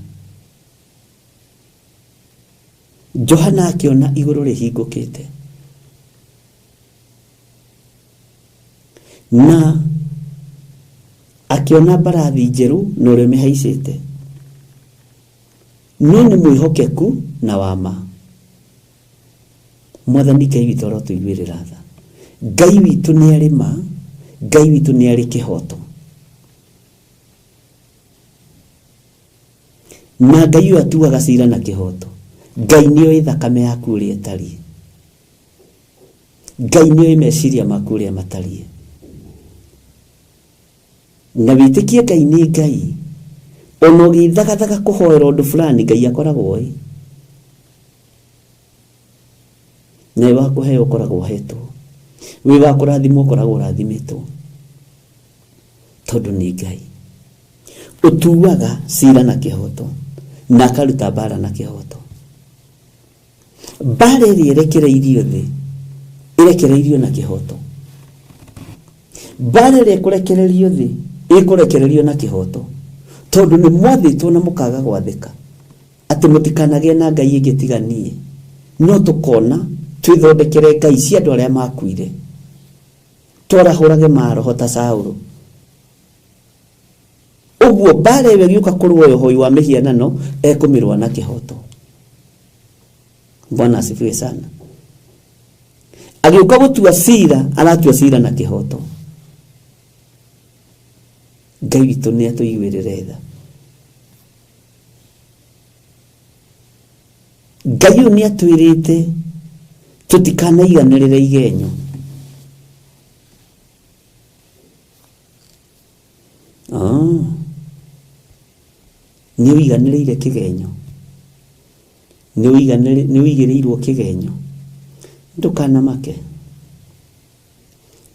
Johana akĩona igũrũ rĩhingũkĩte na akĩona mbarathi njerũ na ũrĩa ũmĩhaicĩte, no nĩ mwĩhokeku na wa ma. Mwathani Ngai witũ arotũiguĩrĩra tha. Ngai witũ nĩ arĩ ma, Ngai witũ nĩ arĩ kĩhoto. Na Ngai ũyũ atuaga cira na kĩhoto. Ngai nĩoĩ thakame yaku ũrĩa ĩtariĩ, Ngai nĩoĩ meciria maku ũrĩa matariĩ. Na wĩtĩkie Ngai nĩ Ngai, ona ũgĩthagathaga kũhoera ũndũ fulani Ngai akoragwo oĩ, na wĩ wa kũheo ũkoragwo ũhetwo, wĩ wa kũrathimwo ũkoragwo ũrathimĩtwo, tondũ nĩ Ngai ũtuaga cira na kĩhoto na akaruta mbara na kĩhoto. Mbara ĩrĩa ĩrekereirio thĩ ĩrekereirio na kĩhoto. Mbara ĩrĩa ĩkũrekererio thĩ ĩkũrekererio na kĩhoto, tondũ nĩ mwathĩtwo na mũkaga gwathĩka atĩ mũtikanagĩe na Ngai ĩngĩ tiga niĩ. No tũkona twĩthondekere ngai cia andũ arĩa makuire, twarahũrage maroho ta Saũlũ. Ũguo mbara ĩyo ĩgĩũka kũrũa ũhoi wa mĩhianano ekũmĩrũa na kĩhoto. Bwana asifiwe sana. Agĩũka gũtua cira, aratua cira na kĩhoto. Ngai witũ nĩ atũiguĩrĩre tha. Ngai ũyũ nĩ atwĩrĩte tũtikanaiganĩrĩre igenyo. Nĩ ũiganĩrĩire kĩgenyo, nĩ ũigĩrĩirwo kĩgenyo, ndũkanamake,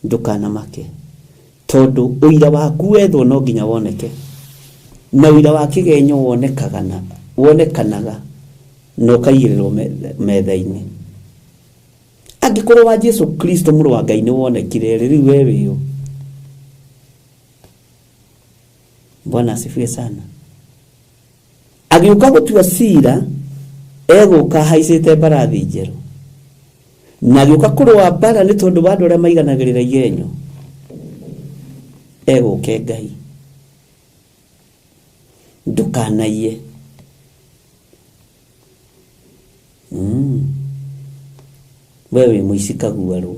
ndũkanamake, tondũ ũira waku wethwo no nginya woneke, na ũira wa kĩgenyo wonekanaga na ũkaigĩrĩrwo metha-inĩ. Angĩkorwo wa Jesu Kristo mũrũ wa Ngai nĩ wonekire rĩ, rĩu we wĩũ? Bwana asifiwe sana. Agĩũka gũtua cira egũka haicĩte mbarathi njerũ, na agĩũka kũrũa mbara nĩ tondũ wa andũ arĩa maiganagĩrĩra igenyo, egũke Ngai. Ndũkanaiye. We wĩ mũici kaguarũ,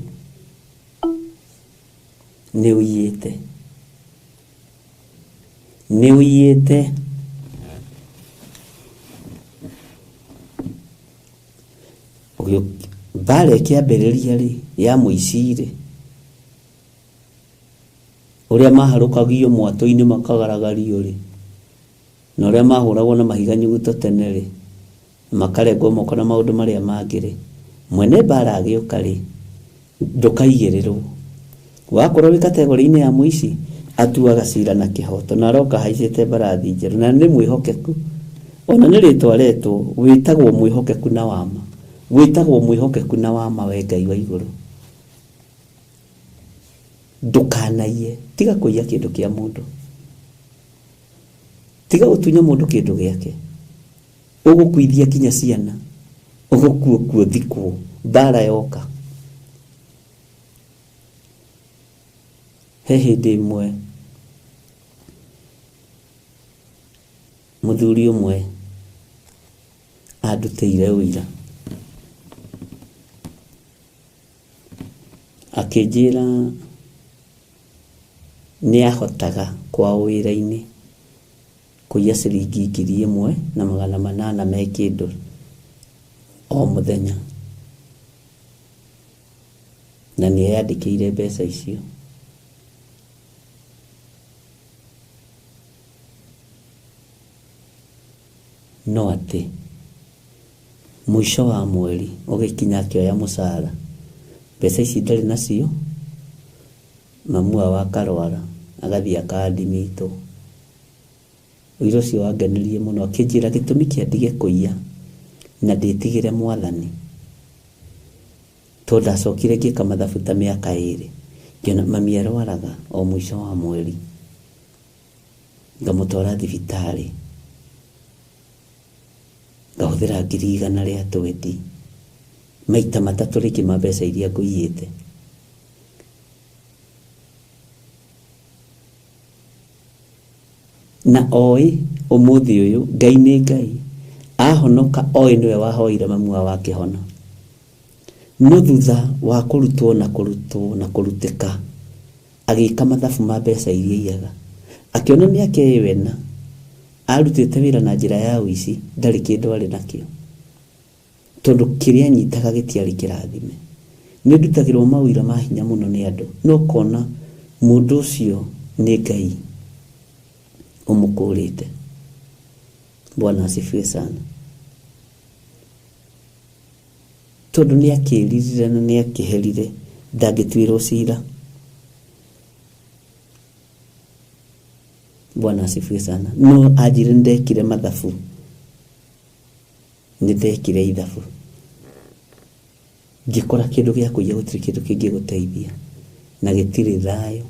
nĩ ũiyĩte, nĩ ũiyĩte. Mbara ĩkĩambĩrĩria rĩ ya mũici rĩ, ũrĩa maharũkagio mwatũ-inĩ makagaragario rĩ, na ũrĩa mahũragwo na mahiga nyuguto tene rĩ, makarengwo moko na maũndũ marĩa mangĩ rĩ, mwene mbara agĩũka rĩ, ndũkaigĩrĩrwo. Wakorwo wĩ kategori-inĩ ya mũici, atuaga cira na kĩhoto, na aroka haicĩte mbarathi njerũ, na nĩ mwĩhokeku. Ona nĩ rĩtwa retwo wĩtagwo mwĩhokeku na wama. Wĩtagwo mwĩhokeku na wama we Ngai wa igũrũ. Ndũkanaiye, tiga kũiya kĩndũ kĩa mũndũ. Tiga gũtunya mũndũ kĩndũ gĩake. Ũgũkuithia nginya ciana. Ũgũkua thikwo mbara yoka. He hĩndĩ ĩmwe mũthuri ũmwe andutĩire ũira. Akĩnjĩra nĩ ahotaga kwao wĩra-inĩ kũiya ciringi 1800 me kĩndũ o mũthenya. Na nĩ eyandĩkĩire mbeca icio. No atĩ mũico wa mweri ũgĩkinya akĩoya mũcara, mbeca ici ndarĩ nacio, mamu wao akarwara agathiĩ akadimitwo. Ũira ũcio wangenirie mũno, akĩnjĩra gĩtũmi kĩa ndige kũiya na ndĩtigĩre mwathani, tondũ ndacokire ngĩka mathabu ta mĩaka 2, ngĩona mami arwaraga o mũico wa mweri, ngamũtwara thibitarĩ, ngahũthĩra 120,000 maita matatũ rĩngĩ ma mbeca iria ngũiyĩte. Na oĩ ũmũthĩ ũyũ Ngai nĩ Ngai, ahonoka oĩ nĩwe wahoire mamu wao akĩhona. No thutha wa kũrutwo na kũrutwo na kũrutĩka, agĩka mathabu ma mbeca iria aiyaga, akĩona mĩaka ĩyo ĩna arutĩte wĩra na njĩra ya ũici, ndarĩ kĩndũ arĩ nakĩo, tondũ kĩrĩa anyitaga gĩtiarĩ kĩrathime. Nĩ ndutagĩrwo mawĩra ma hinya mũno nĩ andũ, no ũkona mũndũ ũcio nĩ Ngai ũmũkũrĩte. Bwana asifiwe sana. Tondũ nĩ akĩririre na nĩ akĩherire, ndangĩtuĩrwo cira. Bwana asifiwe sana. No anjĩre ndekire mathabu, nĩ ndekire ithabu, ngĩkora kĩndũ gĩa kũiya gũtirĩ kĩndũ kĩngĩgũteithia na gĩtirĩ thayũ.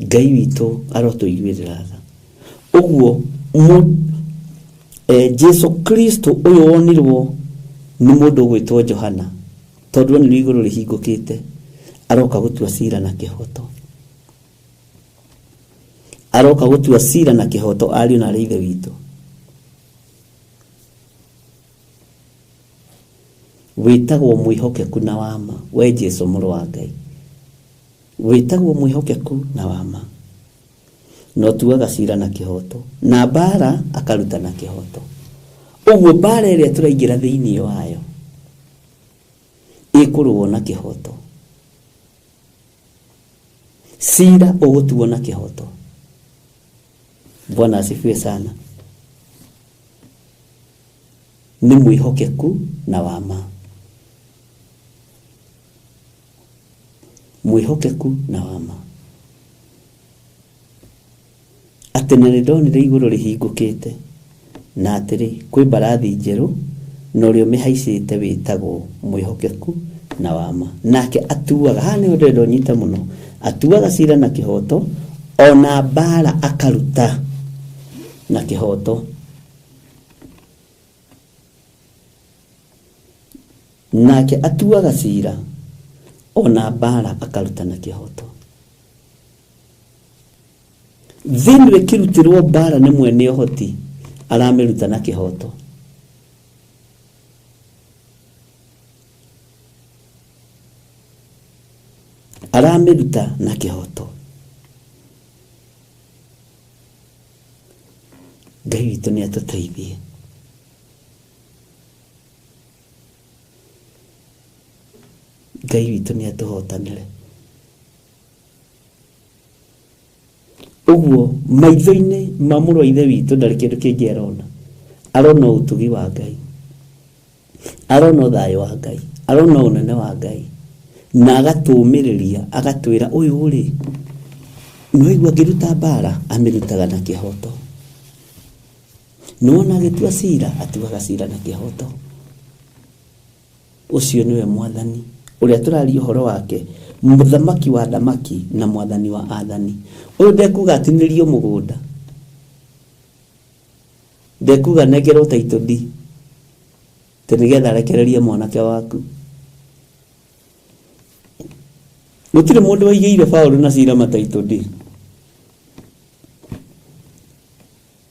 Ngai witũ arotũiguĩrĩra tha. Ũguo Jesu Kristo ũyũ wonirwo nĩ mũndũ ũgwĩtwo Johana, tondũ onirwo igũrũ rĩhingũkĩte, aroka gũtua cira na kĩhoto. Aroka gũtua cira na kĩhoto ariũ na arĩ ithe witũ. Wĩtagwo mwĩhokeku na wama, we Jesu mũrũ wa Ngai. Wĩtagwo mwĩhokeku na wama, na ũtuaga cira na kĩhoto, na mbara akaruta na kĩhoto. Ũguo mbara ĩrĩa tũraingĩra thĩinĩ wayo ĩkũrũo na kĩhoto, cira ũgũtuo na kĩhoto. Bwana asifiwe sana. Nĩ mwĩhokeku na wama, mwĩhokeku na wama. Atĩ na nĩndonire igũrũ rĩhingũkĩte, na atĩrĩ kwĩ mbarathi njerũ, na ũrĩa ũmĩhaicĩte wĩtagwo mwĩhokeku na wama. Nake atuaga, haha nĩho ndĩrenda ũnyite mũno, atuaga cira na kĩhoto, ona mbara akaruta na kĩhoto. Nake atuaga cira ona mbara akaruta na kĩhoto. Thĩ nĩwe ĩkĩrutĩrwo mbara nĩ mwene ũhoti, aramĩruta na kĩhoto. Aramĩruta na kĩhoto. Ngai witũ nĩ atũteithie. Ngai witũ nĩ atũhotanĩre. Ũguo maitho-inĩ ma mũrũ wa ithe witũ ndarĩ kĩndũ kĩngĩ arona. Arona ũtugi wa Ngai, arona ũthayũ wa Ngai, arona ũnene wa Ngai, na agatũmĩrĩria, agatwĩra ũyũ rĩ Nĩwaigua angĩruta mbara amĩrutaga na kĩhoto. Nĩwona agĩtua cira atuaga cira na kĩhoto. Ũcio nĩwe mwathani ũrĩa tũraria ũhoro wake, mũthamaki wa thamaki na mwathani wa athani. Ũyũ ndekuga atinĩrio mũgũnda, ndekuga nengerwo title deed atĩ nĩgetha arekererie mwanake waku. Gũtirĩ mũndũ waigĩire Paũlũ na Sila ma title deed.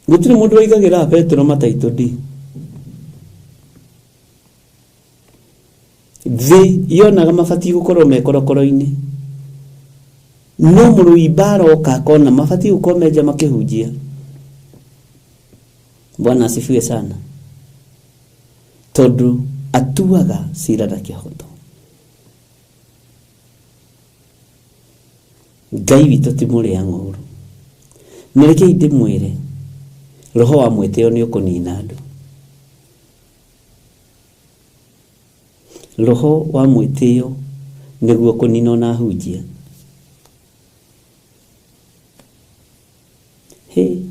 Gũtirĩ mũndũ waigagĩra Petero ma title deed. Thĩ yonaga mabatiĩ gũkorwo me korokoro-inĩ, no mũrũi mbara oka akona mabatiĩ gũkorwo menja makĩhunjia. Bwana asifiwe sana. Tondũ atuaga cira na kĩhoto. Ngai witũ ti mũrĩa ng'ũrũ. Na rekei ndĩmwĩre, roho wa mwĩtĩo nĩ ũkũnina andũ. Roho wa mwĩtĩo nĩguo kũnina ona ahunjia. Hĩ,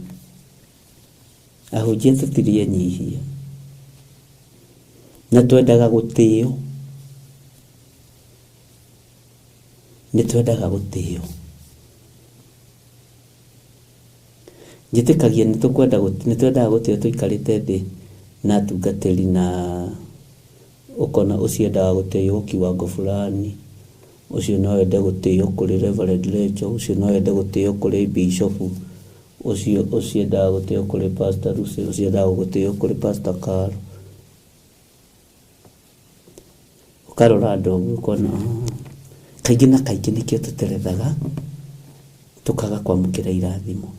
ahunjia tũtirĩ enyihia na twendaga gũtĩo, nĩ twendaga gũtĩo. Njĩtĩkagia nĩ tũkwenda nĩ twendaga gũtĩo tũikarĩte thĩ na atungatĩri na ũkona ũcio endaga gũtĩo kiwango fulani, ũcio no ende gũtĩo kũrĩ Reverend Rachel, ũcio no ende gũtĩo kũrĩ Bishop, ũcio ũcio endaga gũtĩo kũrĩ Pastor Lucy, ũcio endaga gũtĩo kũrĩ Pastor Carl. Ũkarora andũ ũguo ũkona kaingĩ na kaingĩ nĩkĩo tũterethaga tũkaga kwamũkĩra irathimo.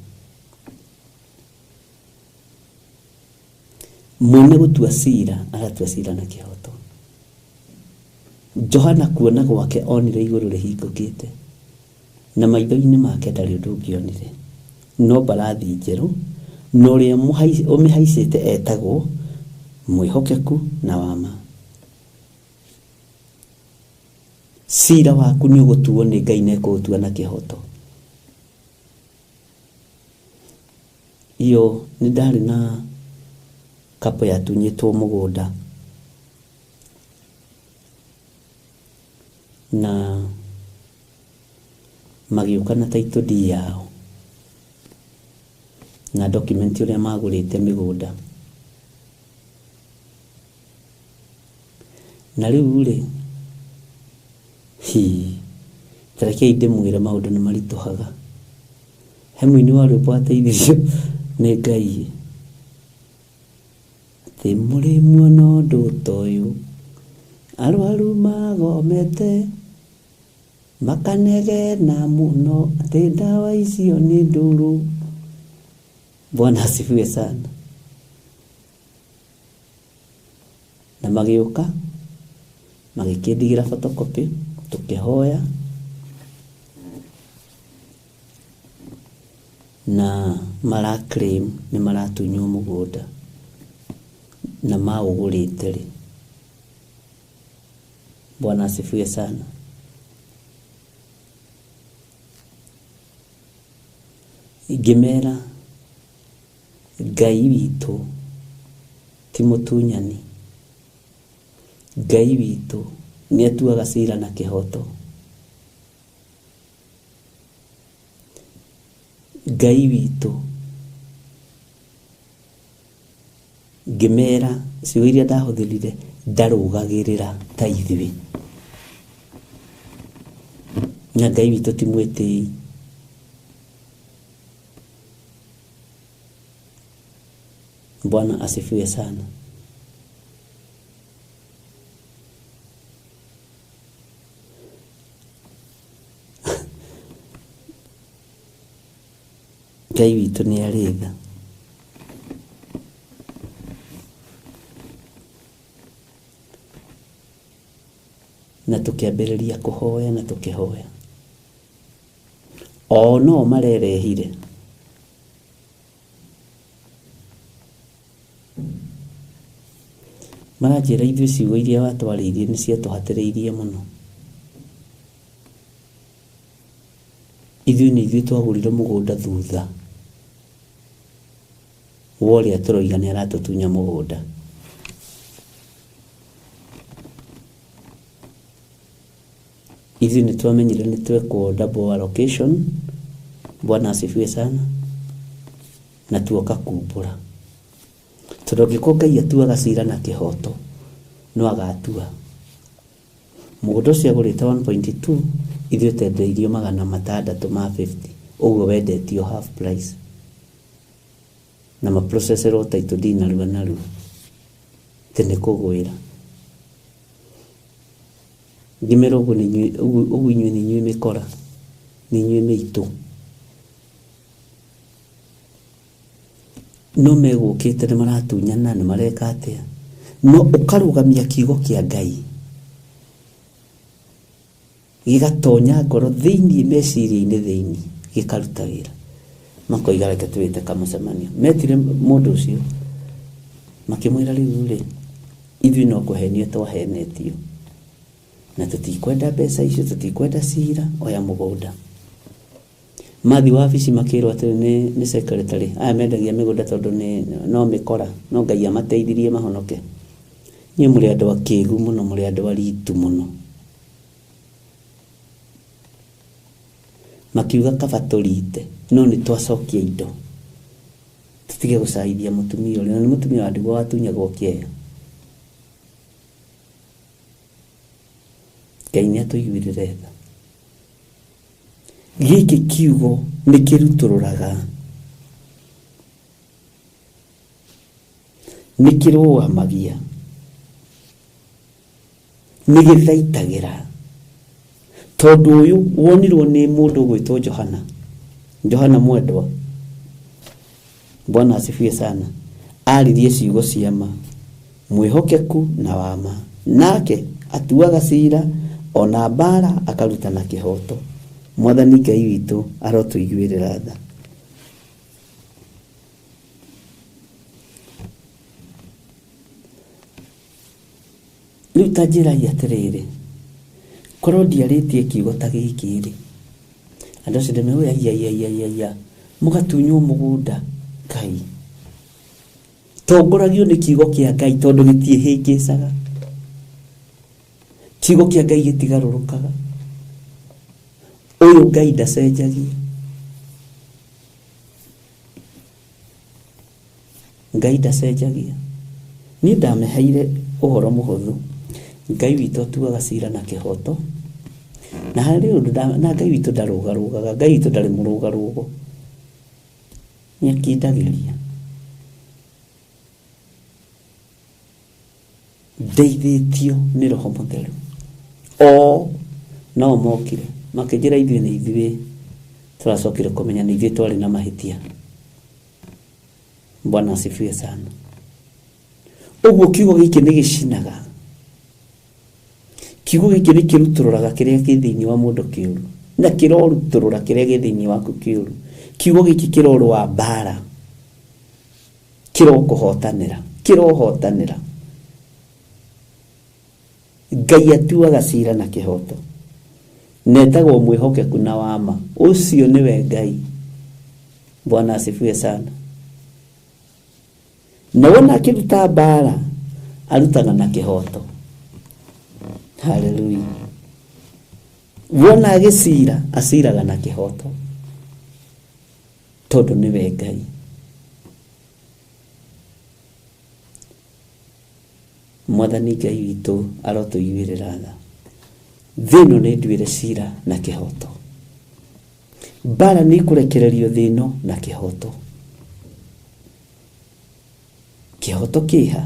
Mwene gũtua cira aratua cira na kĩhoto. Johana kuona gwake onire igũrũ rĩhingũkĩte na maitho-inĩ make ndarĩ ũndũ ũngĩ onire no mbarathi njerũ, na ũrĩa ũmĩhaicĩte etagwo mwĩhokeku na wa ma. Cira waku nĩ ũgũtuo nĩ Ngai na ekũũtua na kĩhoto. Iyo nĩ ndarĩ na kapo yatunyĩtwo mũgũnda na magĩũka na title deed yao na document ũrĩa magũrĩte mĩgũnda. Na rĩu rĩ, hi, ta rekei ndĩmwĩre maũndũ nĩ maritũhaga. He mũini wa rwĩmbo wateithirio nĩ Ngai atĩ mũrĩ muona ũndũ ta ũyũ, arwaru magomete makanegena mũno atĩ ndawa icio nĩ ndũrũ. Bwana asifiwe sana. Na magĩũka magĩkĩndigĩra photocopy tũkĩhoya na mara claim nĩ maratunywo mũgũnda na maũgũrĩte rĩ. Bwana asifiwe sana. Ngĩmera Ngai witũ ti mũtunyani, Ngai witũ nĩ atuaga cira na kĩhoto, Ngai witũ. Ngĩmera ciugo iria ndahũthĩrire ndarũgagĩrĩra ta ithuĩ, na Ngai witũ ti mwĩtĩi. Bwana asifiwe sana. Ngai witũ nĩ arĩ tha. Na tũkĩambĩrĩria kũhoya na tũkĩhoya. O no marerehire. Maranjĩra ithuĩ ciugo iria watwarĩirie nĩ ciatũhatĩrĩirie mũno. Ithuĩ nĩ ithuĩ twagũrire mũgũnda thutha wa ũrĩa tũroiga nĩ aratũtunya mũgũnda. Ithuĩ nĩ twamenyire nĩ twekwo double allocation. Bwana asifiwe sana. Na tuoka kumbũra tondũ angĩkorwo Ngai atuaga cira na kĩhoto no agatua. Mũgũnda ũcio agũrĩte 1.2, ithuĩ twendeirio 650, ũguo wendetio half price na maproceserwo title deed narua narua atĩ nĩ kũgwĩra. Ngĩmera ũguo nĩ inyuĩ, ũguo inyuĩ nĩ inyuĩ mĩkora, nĩ inyuĩ mĩitũ. No megũkĩte nĩ maratunyana, nĩ mareka atĩa, no ũkarũgamia kiugo kĩa Ngai gĩgatonya ngoro thĩinĩ, meciria-inĩ thĩinĩ, gĩkaruta wĩra. Makoiga reke twĩte kamũcemanio. Metire mũndũ ũcio makĩmwĩra rĩu rĩ, ithuĩ no kũhenio twahenetio na tũtikwenda mbeca icio, tũtikwenda cira, oya mũgũnda. Mathi wabici makĩrwo atĩ nĩ secretary aya mendagia mĩgũnda tondũ nĩ no mĩkora, no Ngai amateithirie mahonoke. Inyuĩ mũrĩ andũ akĩgu mũno, mũrĩ andũ aritu mũno. Makiuga kaba tũrite, no nĩ twacokia indo tũtige gũcaithia mũtumia ũrĩa, na nĩ mũtumia wa ndigwa watunyagwo kĩeya. Ngai nĩ atũiguĩrĩre tha. Gĩkĩ kiugo nĩ kĩrutũrũraga, nĩ kĩrũgamagia, nĩ gĩthaitagĩra. Tondũ ũyũ wonirwo nĩ mũndũ ũgwĩtwo Johana, Johana mwendwa, Bwana asifiwe sana, aririe ciugo cia ma, mwĩhokeku na wa ma, nake atuaga cira ona mbara akaruta na kĩhoto. Mwathani Ngai witũ arotũiguĩrĩra tha. Rĩu ta njĩrai atĩrĩrĩ, korwo ndiarĩtie kiugo ta gĩkĩ rĩ, andũ acio ndĩmeuga ai ai ai ai ai ai, mũgatunywo mũgũnda. Ngai, tongoragio nĩ kiugo kĩa Ngai tondũ gĩtiĩhĩngĩcaga. Kiugo kĩa Ngai gĩtigarũrũkaga. Ũyũ Ngai ndacenjagia. Ngai ndacenjagia. Niĩ ndamĩheire ũhoro mũhũthũ. Ngai witũ atuaga cira na kĩhoto, na harĩ ũndũ na Ngai witũ ndarũgarũgaga, Ngai witũ ndarĩ mũrũgarũgo, nĩ akindagĩria. Ndeithĩtio nĩ Roho Mũtheru. O nao mokire makĩnjĩra ithuĩ nĩ ithuĩ tũracokire kũmenya nĩ ithuĩ twarĩ na mahĩtia. Bwana asifiwe sana. Ũguo kiugo gĩkĩ nĩ gĩcinaga. Kiugo gĩkĩ nĩ kĩrutũrũraga kĩrĩa kĩ thĩinĩ wa mũndũ kĩũru, na kĩrorutũrũra kĩrĩa kĩ thĩinĩ waku kĩũru. Kiugo gĩkĩ kĩrorũa mbara, kĩrokũhotanĩra, kĩrohotanĩra. Ngai atuaga cira na kĩhoto, na etagwo mwĩhokeku na wa ma. Ũcio nĩwe Ngai. Bwana asifiwe sana. Na wona akĩruta mbara, arutaga na kĩhoto. Haleluya. Wona agĩcira, aciraga na kĩhoto, tondũ nĩwe Ngai. Mwathani Ngai witũ arotũiguĩrĩra tha. Thĩ ĩno nĩ nduĩre cira na kĩhoto. Mbara nĩ ikũrekererio thĩ ĩno na kĩhoto. Kĩhoto kĩha.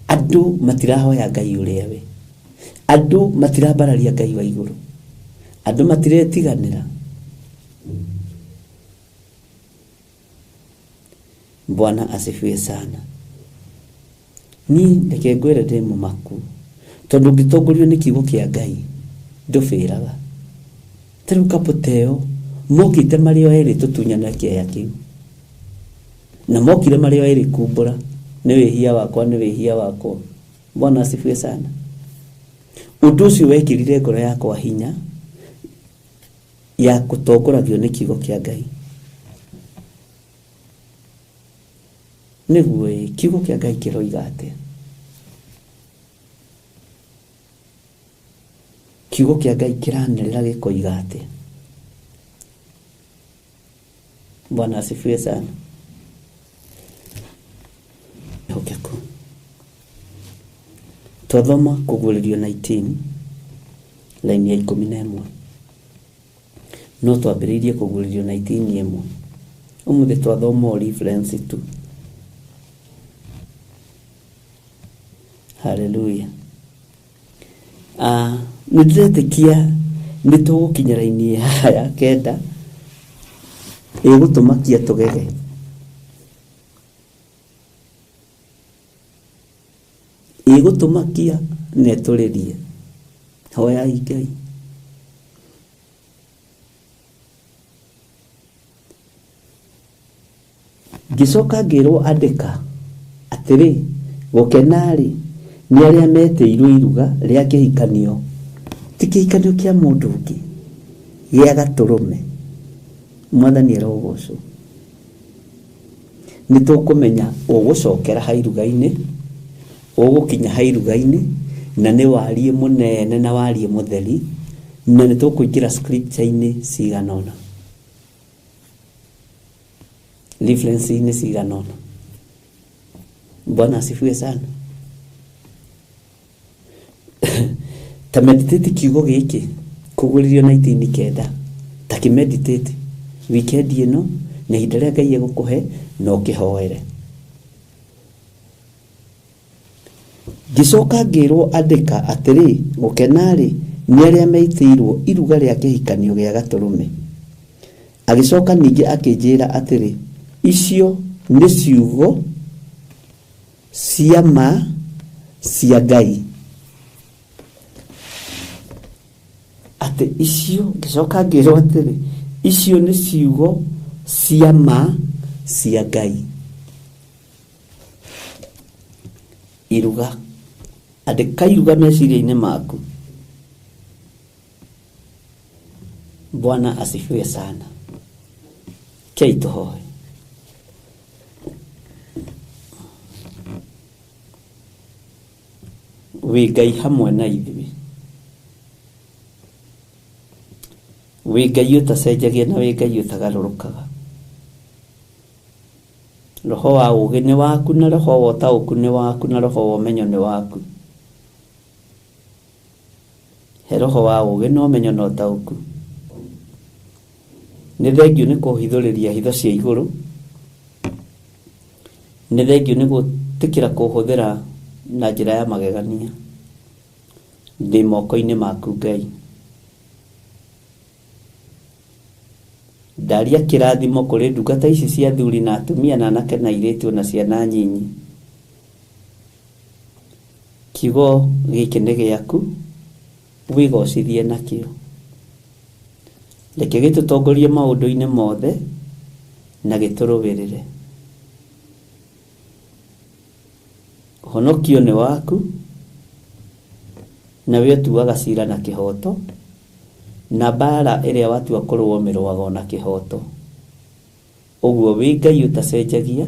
Andũ matirahoya Ngai ũrĩa we. Andũ matirambararia Ngai wa igũrũ. Andũ matiretiganĩra. Bwana asifiwe sana. Niĩ reke ngwĩre ndĩ mũmaku, tondũ ũngĩtongorio nĩ kiugo kĩa Ngai ndũbĩraga. Ta rĩu couple ta ĩyo mokĩte marĩ o erĩ tũtunyane kĩeya kĩu, na mokire marĩ o erĩ kumbũra, nĩ wĩhia wakwa, nĩ wĩhia wakwa. Bwana asifiwe sana. Ũndũ ũcio wekĩrire ngoro yakwa hinya Ya gũtongoragio nĩ kiugo kĩa Ngai. Nĩguo ĩ, kiugo kĩa Ngai kĩroiga atĩa? Kiugo kĩa Ngai kĩranĩrĩra gĩkoiga atĩa? Bwana asifiwe sana. Ehokeku. Twathoma Kũguũrĩrio 19 raini ya 11. No twambĩrĩirie Kũguũrĩrio 19 ĩmwe. Ũmũthĩ twathoma o reference tu. Haleluya. Ah, nĩ ndĩretĩkia nĩ tũgũkinya raini ya kenda ĩgũtũmakia tũgege. Ĩgũtũmakia na ĩtũrĩrie. Hoyai Ngai. Ngĩcoka ngĩrwo andĩka atĩrĩ, gũkena-rĩ, nĩ arĩa metĩirwo iruga rĩa kĩhikanio, ti kĩhikanio kĩa mũndũ ũngĩ, gĩa Gatũrũme. Mwathani arogocwo. Nĩ tũkũmenya ũgũcokera ha iruga-inĩ, ũgũkinya ha iruga-inĩ, na nĩ wariĩ mũnene na wariĩ mũtheri, na nĩ tũkũingĩra scripture-inĩ cigana ũna. Reference-inĩ cigana ũna. Bwana asifiwe sana. Ta meditate kiugo gĩkĩ kũgũrĩrio 19 9, ta kĩ meditate weekend ĩno na ihinda rĩrĩa Ngai egũkũhe na ũkĩhoere. Ngĩcoka ngĩrwo andĩka atĩrĩ, gũkena-rĩ, nĩ arĩa meitĩirwo iruga rĩa kĩhikanio gĩa Gatũrũme. Agĩcoka ningĩ akĩnjĩra atĩrĩ, icio nĩ ciugo cia ma cia Ngai. Atĩ icio, ngĩcoka ngĩrwo atĩrĩ, icio nĩ ciugo cia ma cia Ngai. Iruga. Andĩka iruga meciria-inĩ maku. Bwana asifiwe sana. Kei tũhoe. Wĩ Ngai hamwe na ithuĩ. Wĩ Ngai ũtacenjagia na wĩ Ngai ũtagarũrũkaga. Roho wa ũũgĩ nĩ waku na roho wa ũtaũku nĩ waku na roho wa ũmenyo nĩ waku. He roho wa ũũgĩ na ũmenyo na ũtaũku. Nĩ thengiũ nĩ kũhithũrĩria hitho cia igũrũ. Nĩ thengiũ nĩ gwĩtĩkĩra kũhũthĩra na njĩra ya magegania. Ndĩ moko-inĩ maku Ngai. Ndaria kĩrathimo kũrĩ ndungata ici cia athuri na atumia na anake na airĩtu na ciana nyinyi. Kiugo gĩkĩ nĩ gĩaku, wĩgocithie nakĩo. Reke gĩtũtongorie maũndũ-inĩ mothe na gĩtũrũĩrĩre. Ũhonokio nĩ waku, nawe ũtuaga cira na kĩhooto, na mbaara ĩrĩa watua kũrũa ũmĩrũaga o na kĩhooto. Ũguo wĩ Ngai ũtacenjagia,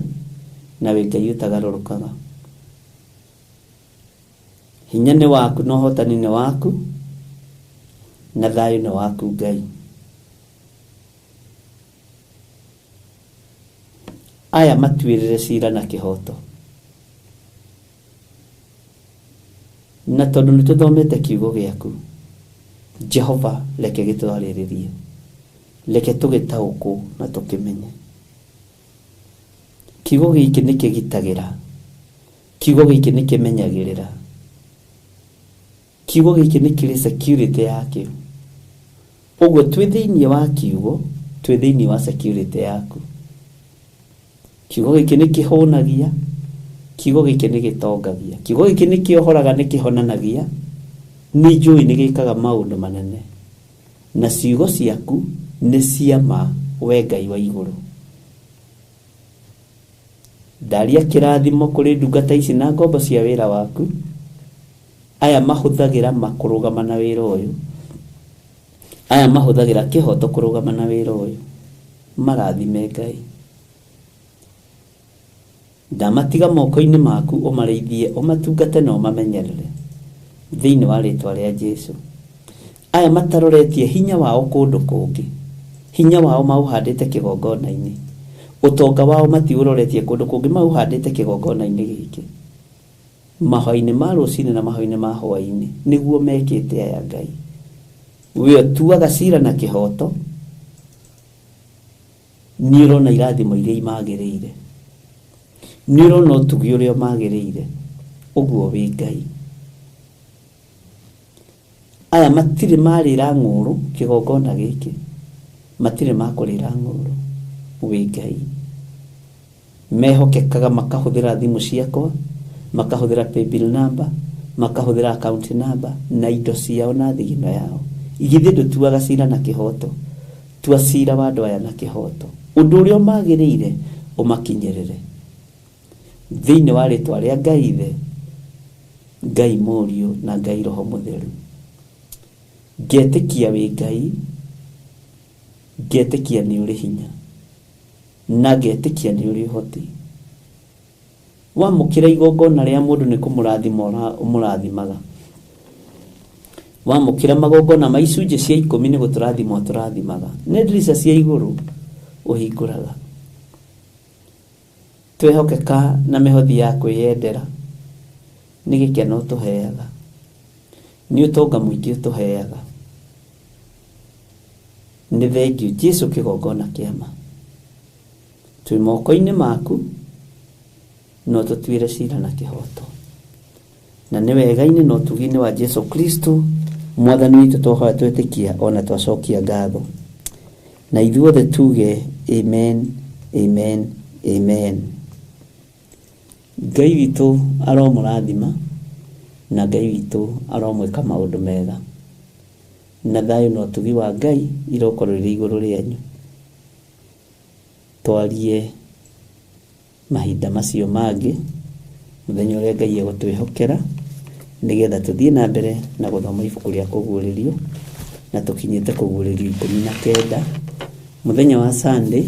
na wĩ Ngai ũtagarũrũkaga. Hinya nĩ waku na ũhotani nĩ waku, na thayũ nĩ waku Ngai. Aya matuĩrĩre cira na kĩhooto. Na tondũ nĩ tũthomete kiugo gĩaku, Jehova reke gĩtwarĩrĩrie. Reke tũgĩtaũkwo na tũkĩmenye. Kiugo gĩkĩ nĩ kĩgitagĩra. Kiugo gĩkĩ nĩ kĩmenyagĩrĩra. Kiugo gĩkĩ nĩ kĩrĩ security yakĩo. Ũguo twĩ thĩinĩ wa kiugo, twĩ thĩinĩ wa security yaku. Kiugo gĩkĩ nĩ kĩhũnagia, kiugo gĩkĩ nĩ gĩtongagia. Kiugo gĩkĩ nĩ kĩohoraga, nĩ kĩhonanagia, nĩ njũĩ nĩ gĩkaga maũndũ manene. Na ciugo ciaku nĩ cia ma, we Ngai wa igũrũ. Ndaria kĩrathimo kũrĩ ndungata ici na ngombo cia wĩra waku, aya mahũthagĩra ma kũrũgama na wĩra ũyũ. Aya mahũthagĩra kĩhoto kũrũgama na wĩra ũyũ, marathime Ngai. Ndamatiga moko-inĩ maku ũmarĩithie, ũmatungate na ũmamenyerere thĩinĩ wa rĩtwa rĩa Jesu. Aya mataroretie hinya wao kũndũ kũngĩ, hinya wao maũhandĩte kĩgongona-inĩ, ũtonga wao matiũroretie kũndũ kũngĩ, maũhandĩte kĩgongona-inĩ gĩkĩ, mahoya-inĩ ma rũcinĩ na mahoya-inĩ ma hwaĩ-inĩ, nĩguo mekĩte aya Ngai. We ũtuaga cira na kĩhoto, nĩ ũrona irathimo iria imagĩrĩire, nĩ ũrona ũtugi ũrĩa ũmagĩrĩire, ũguo wĩ Ngai. Aya matirĩ marĩra ng'ũrũ kĩgongona gĩkĩ, matirĩ makũrĩra ng'ũrũ, wĩ Ngai. Mehokekaga makahũthĩra thimũ ciakwa, makahũthĩra paybill number, makahũthĩra account number, na indo ciao na thigino yao. Githĩ ndũtuaga cira na kĩhoto? Tua cira wa andũ aya na kĩhoto. Ũndũ ũrĩa ũmagĩrĩire ũmakinyĩrĩre. Thĩinĩ wa rĩtwa rĩa Ngai Ithe, Ngai Mũriũ na Ngai Roho Mũtheru. Ngetĩkia wĩ Ngai, ngetĩkia nĩ ũrĩ hinya, na ngetĩkia nĩ ũrĩ ũhoti. Wamũkĩra igongona rĩa mũndũ nĩ kũmũrathima ũmũrathimaga. Wamũkĩra magongona ma icunjĩ cia ikũmi nĩ gũtũrathima ũtũrathimaga. Nĩ ndirica cia igũrũ ũhingũraga. Twehokeka na mĩhothi ya kwĩyendera nĩ gĩkeno ũtũheaga, nĩ ũtonga mũingĩ ũtũheaga. Nĩ thengiũ Jesu kĩgongona kĩa ma. Twĩ moko-inĩ maku no tũtuĩre cira na kĩhoto. Na nĩ wega-inĩ na ũtugi-inĩ wa Jesu Kristo mwathani witũ twahoya twetĩkia ona twacokia ngatho. Na ithuothe tuge amen, amen, amen. Ngai witũ aromũrathima na Ngai witũ aromwĩka maũndũ mega. Na thayũ na ũtugi wa Ngai irokorwo irĩ igũrũ rĩanyu. Twarie mahinda macio mangĩ mũthenya ũrĩa Ngai egũtwĩhokera nĩgetha tũthiĩ na mbere na gũthoma ibuku rĩa kũguũrĩrio, na tũkinyĩte kũguũrĩrio 19. Mũthenya wa Sunday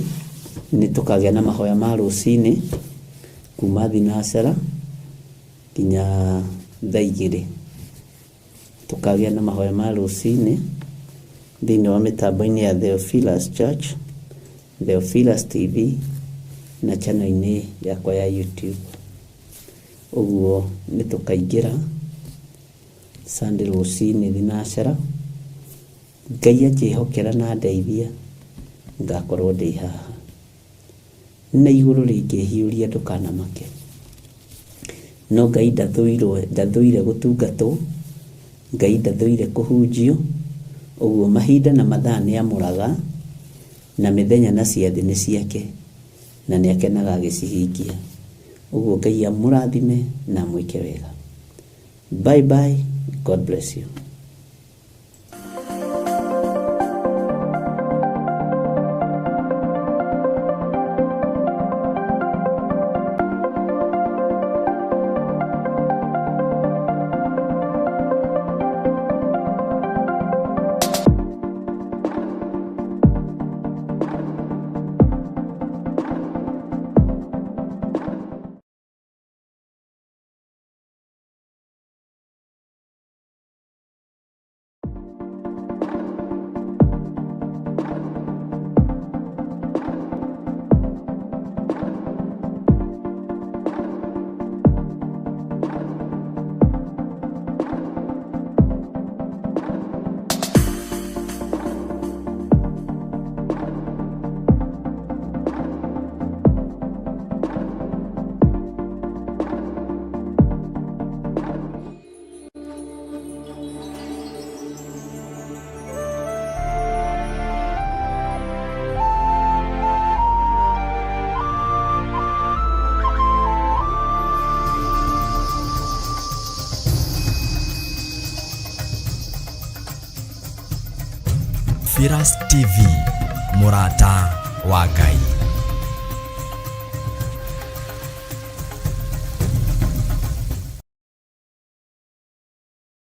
nĩ tũkagĩa na mahoya ma rũcinĩ kuma thinacara nginya thaa igĩrĩ. Tũkagĩa na mahoya ma rũcinĩ thĩinĩ wa mĩtambo-inĩ ya Theophilus Church, Theophilus TV na channel-inĩ yakwa ya YouTube. Ũguo nĩ tũkaingĩra Sunday rũcinĩ thinacara. Ngai anjĩhokera na ndeithia ngakorwo ndĩ haha. Na igũrũ rĩngĩhiũria ndũkanamake. No Ngai ndathũire gũtungatwo, Ngai ndathũire kũhunjio, ũguo mahinda na mathaa nĩ amũraga, na mĩthenya na ciathĩ nĩ ciake, na nĩ akenaga agĩcihingia. Ũguo Ngai amũrathime na amwĩke wega. Bye bye. God bless you. Firas TV, Murata wa Ngai.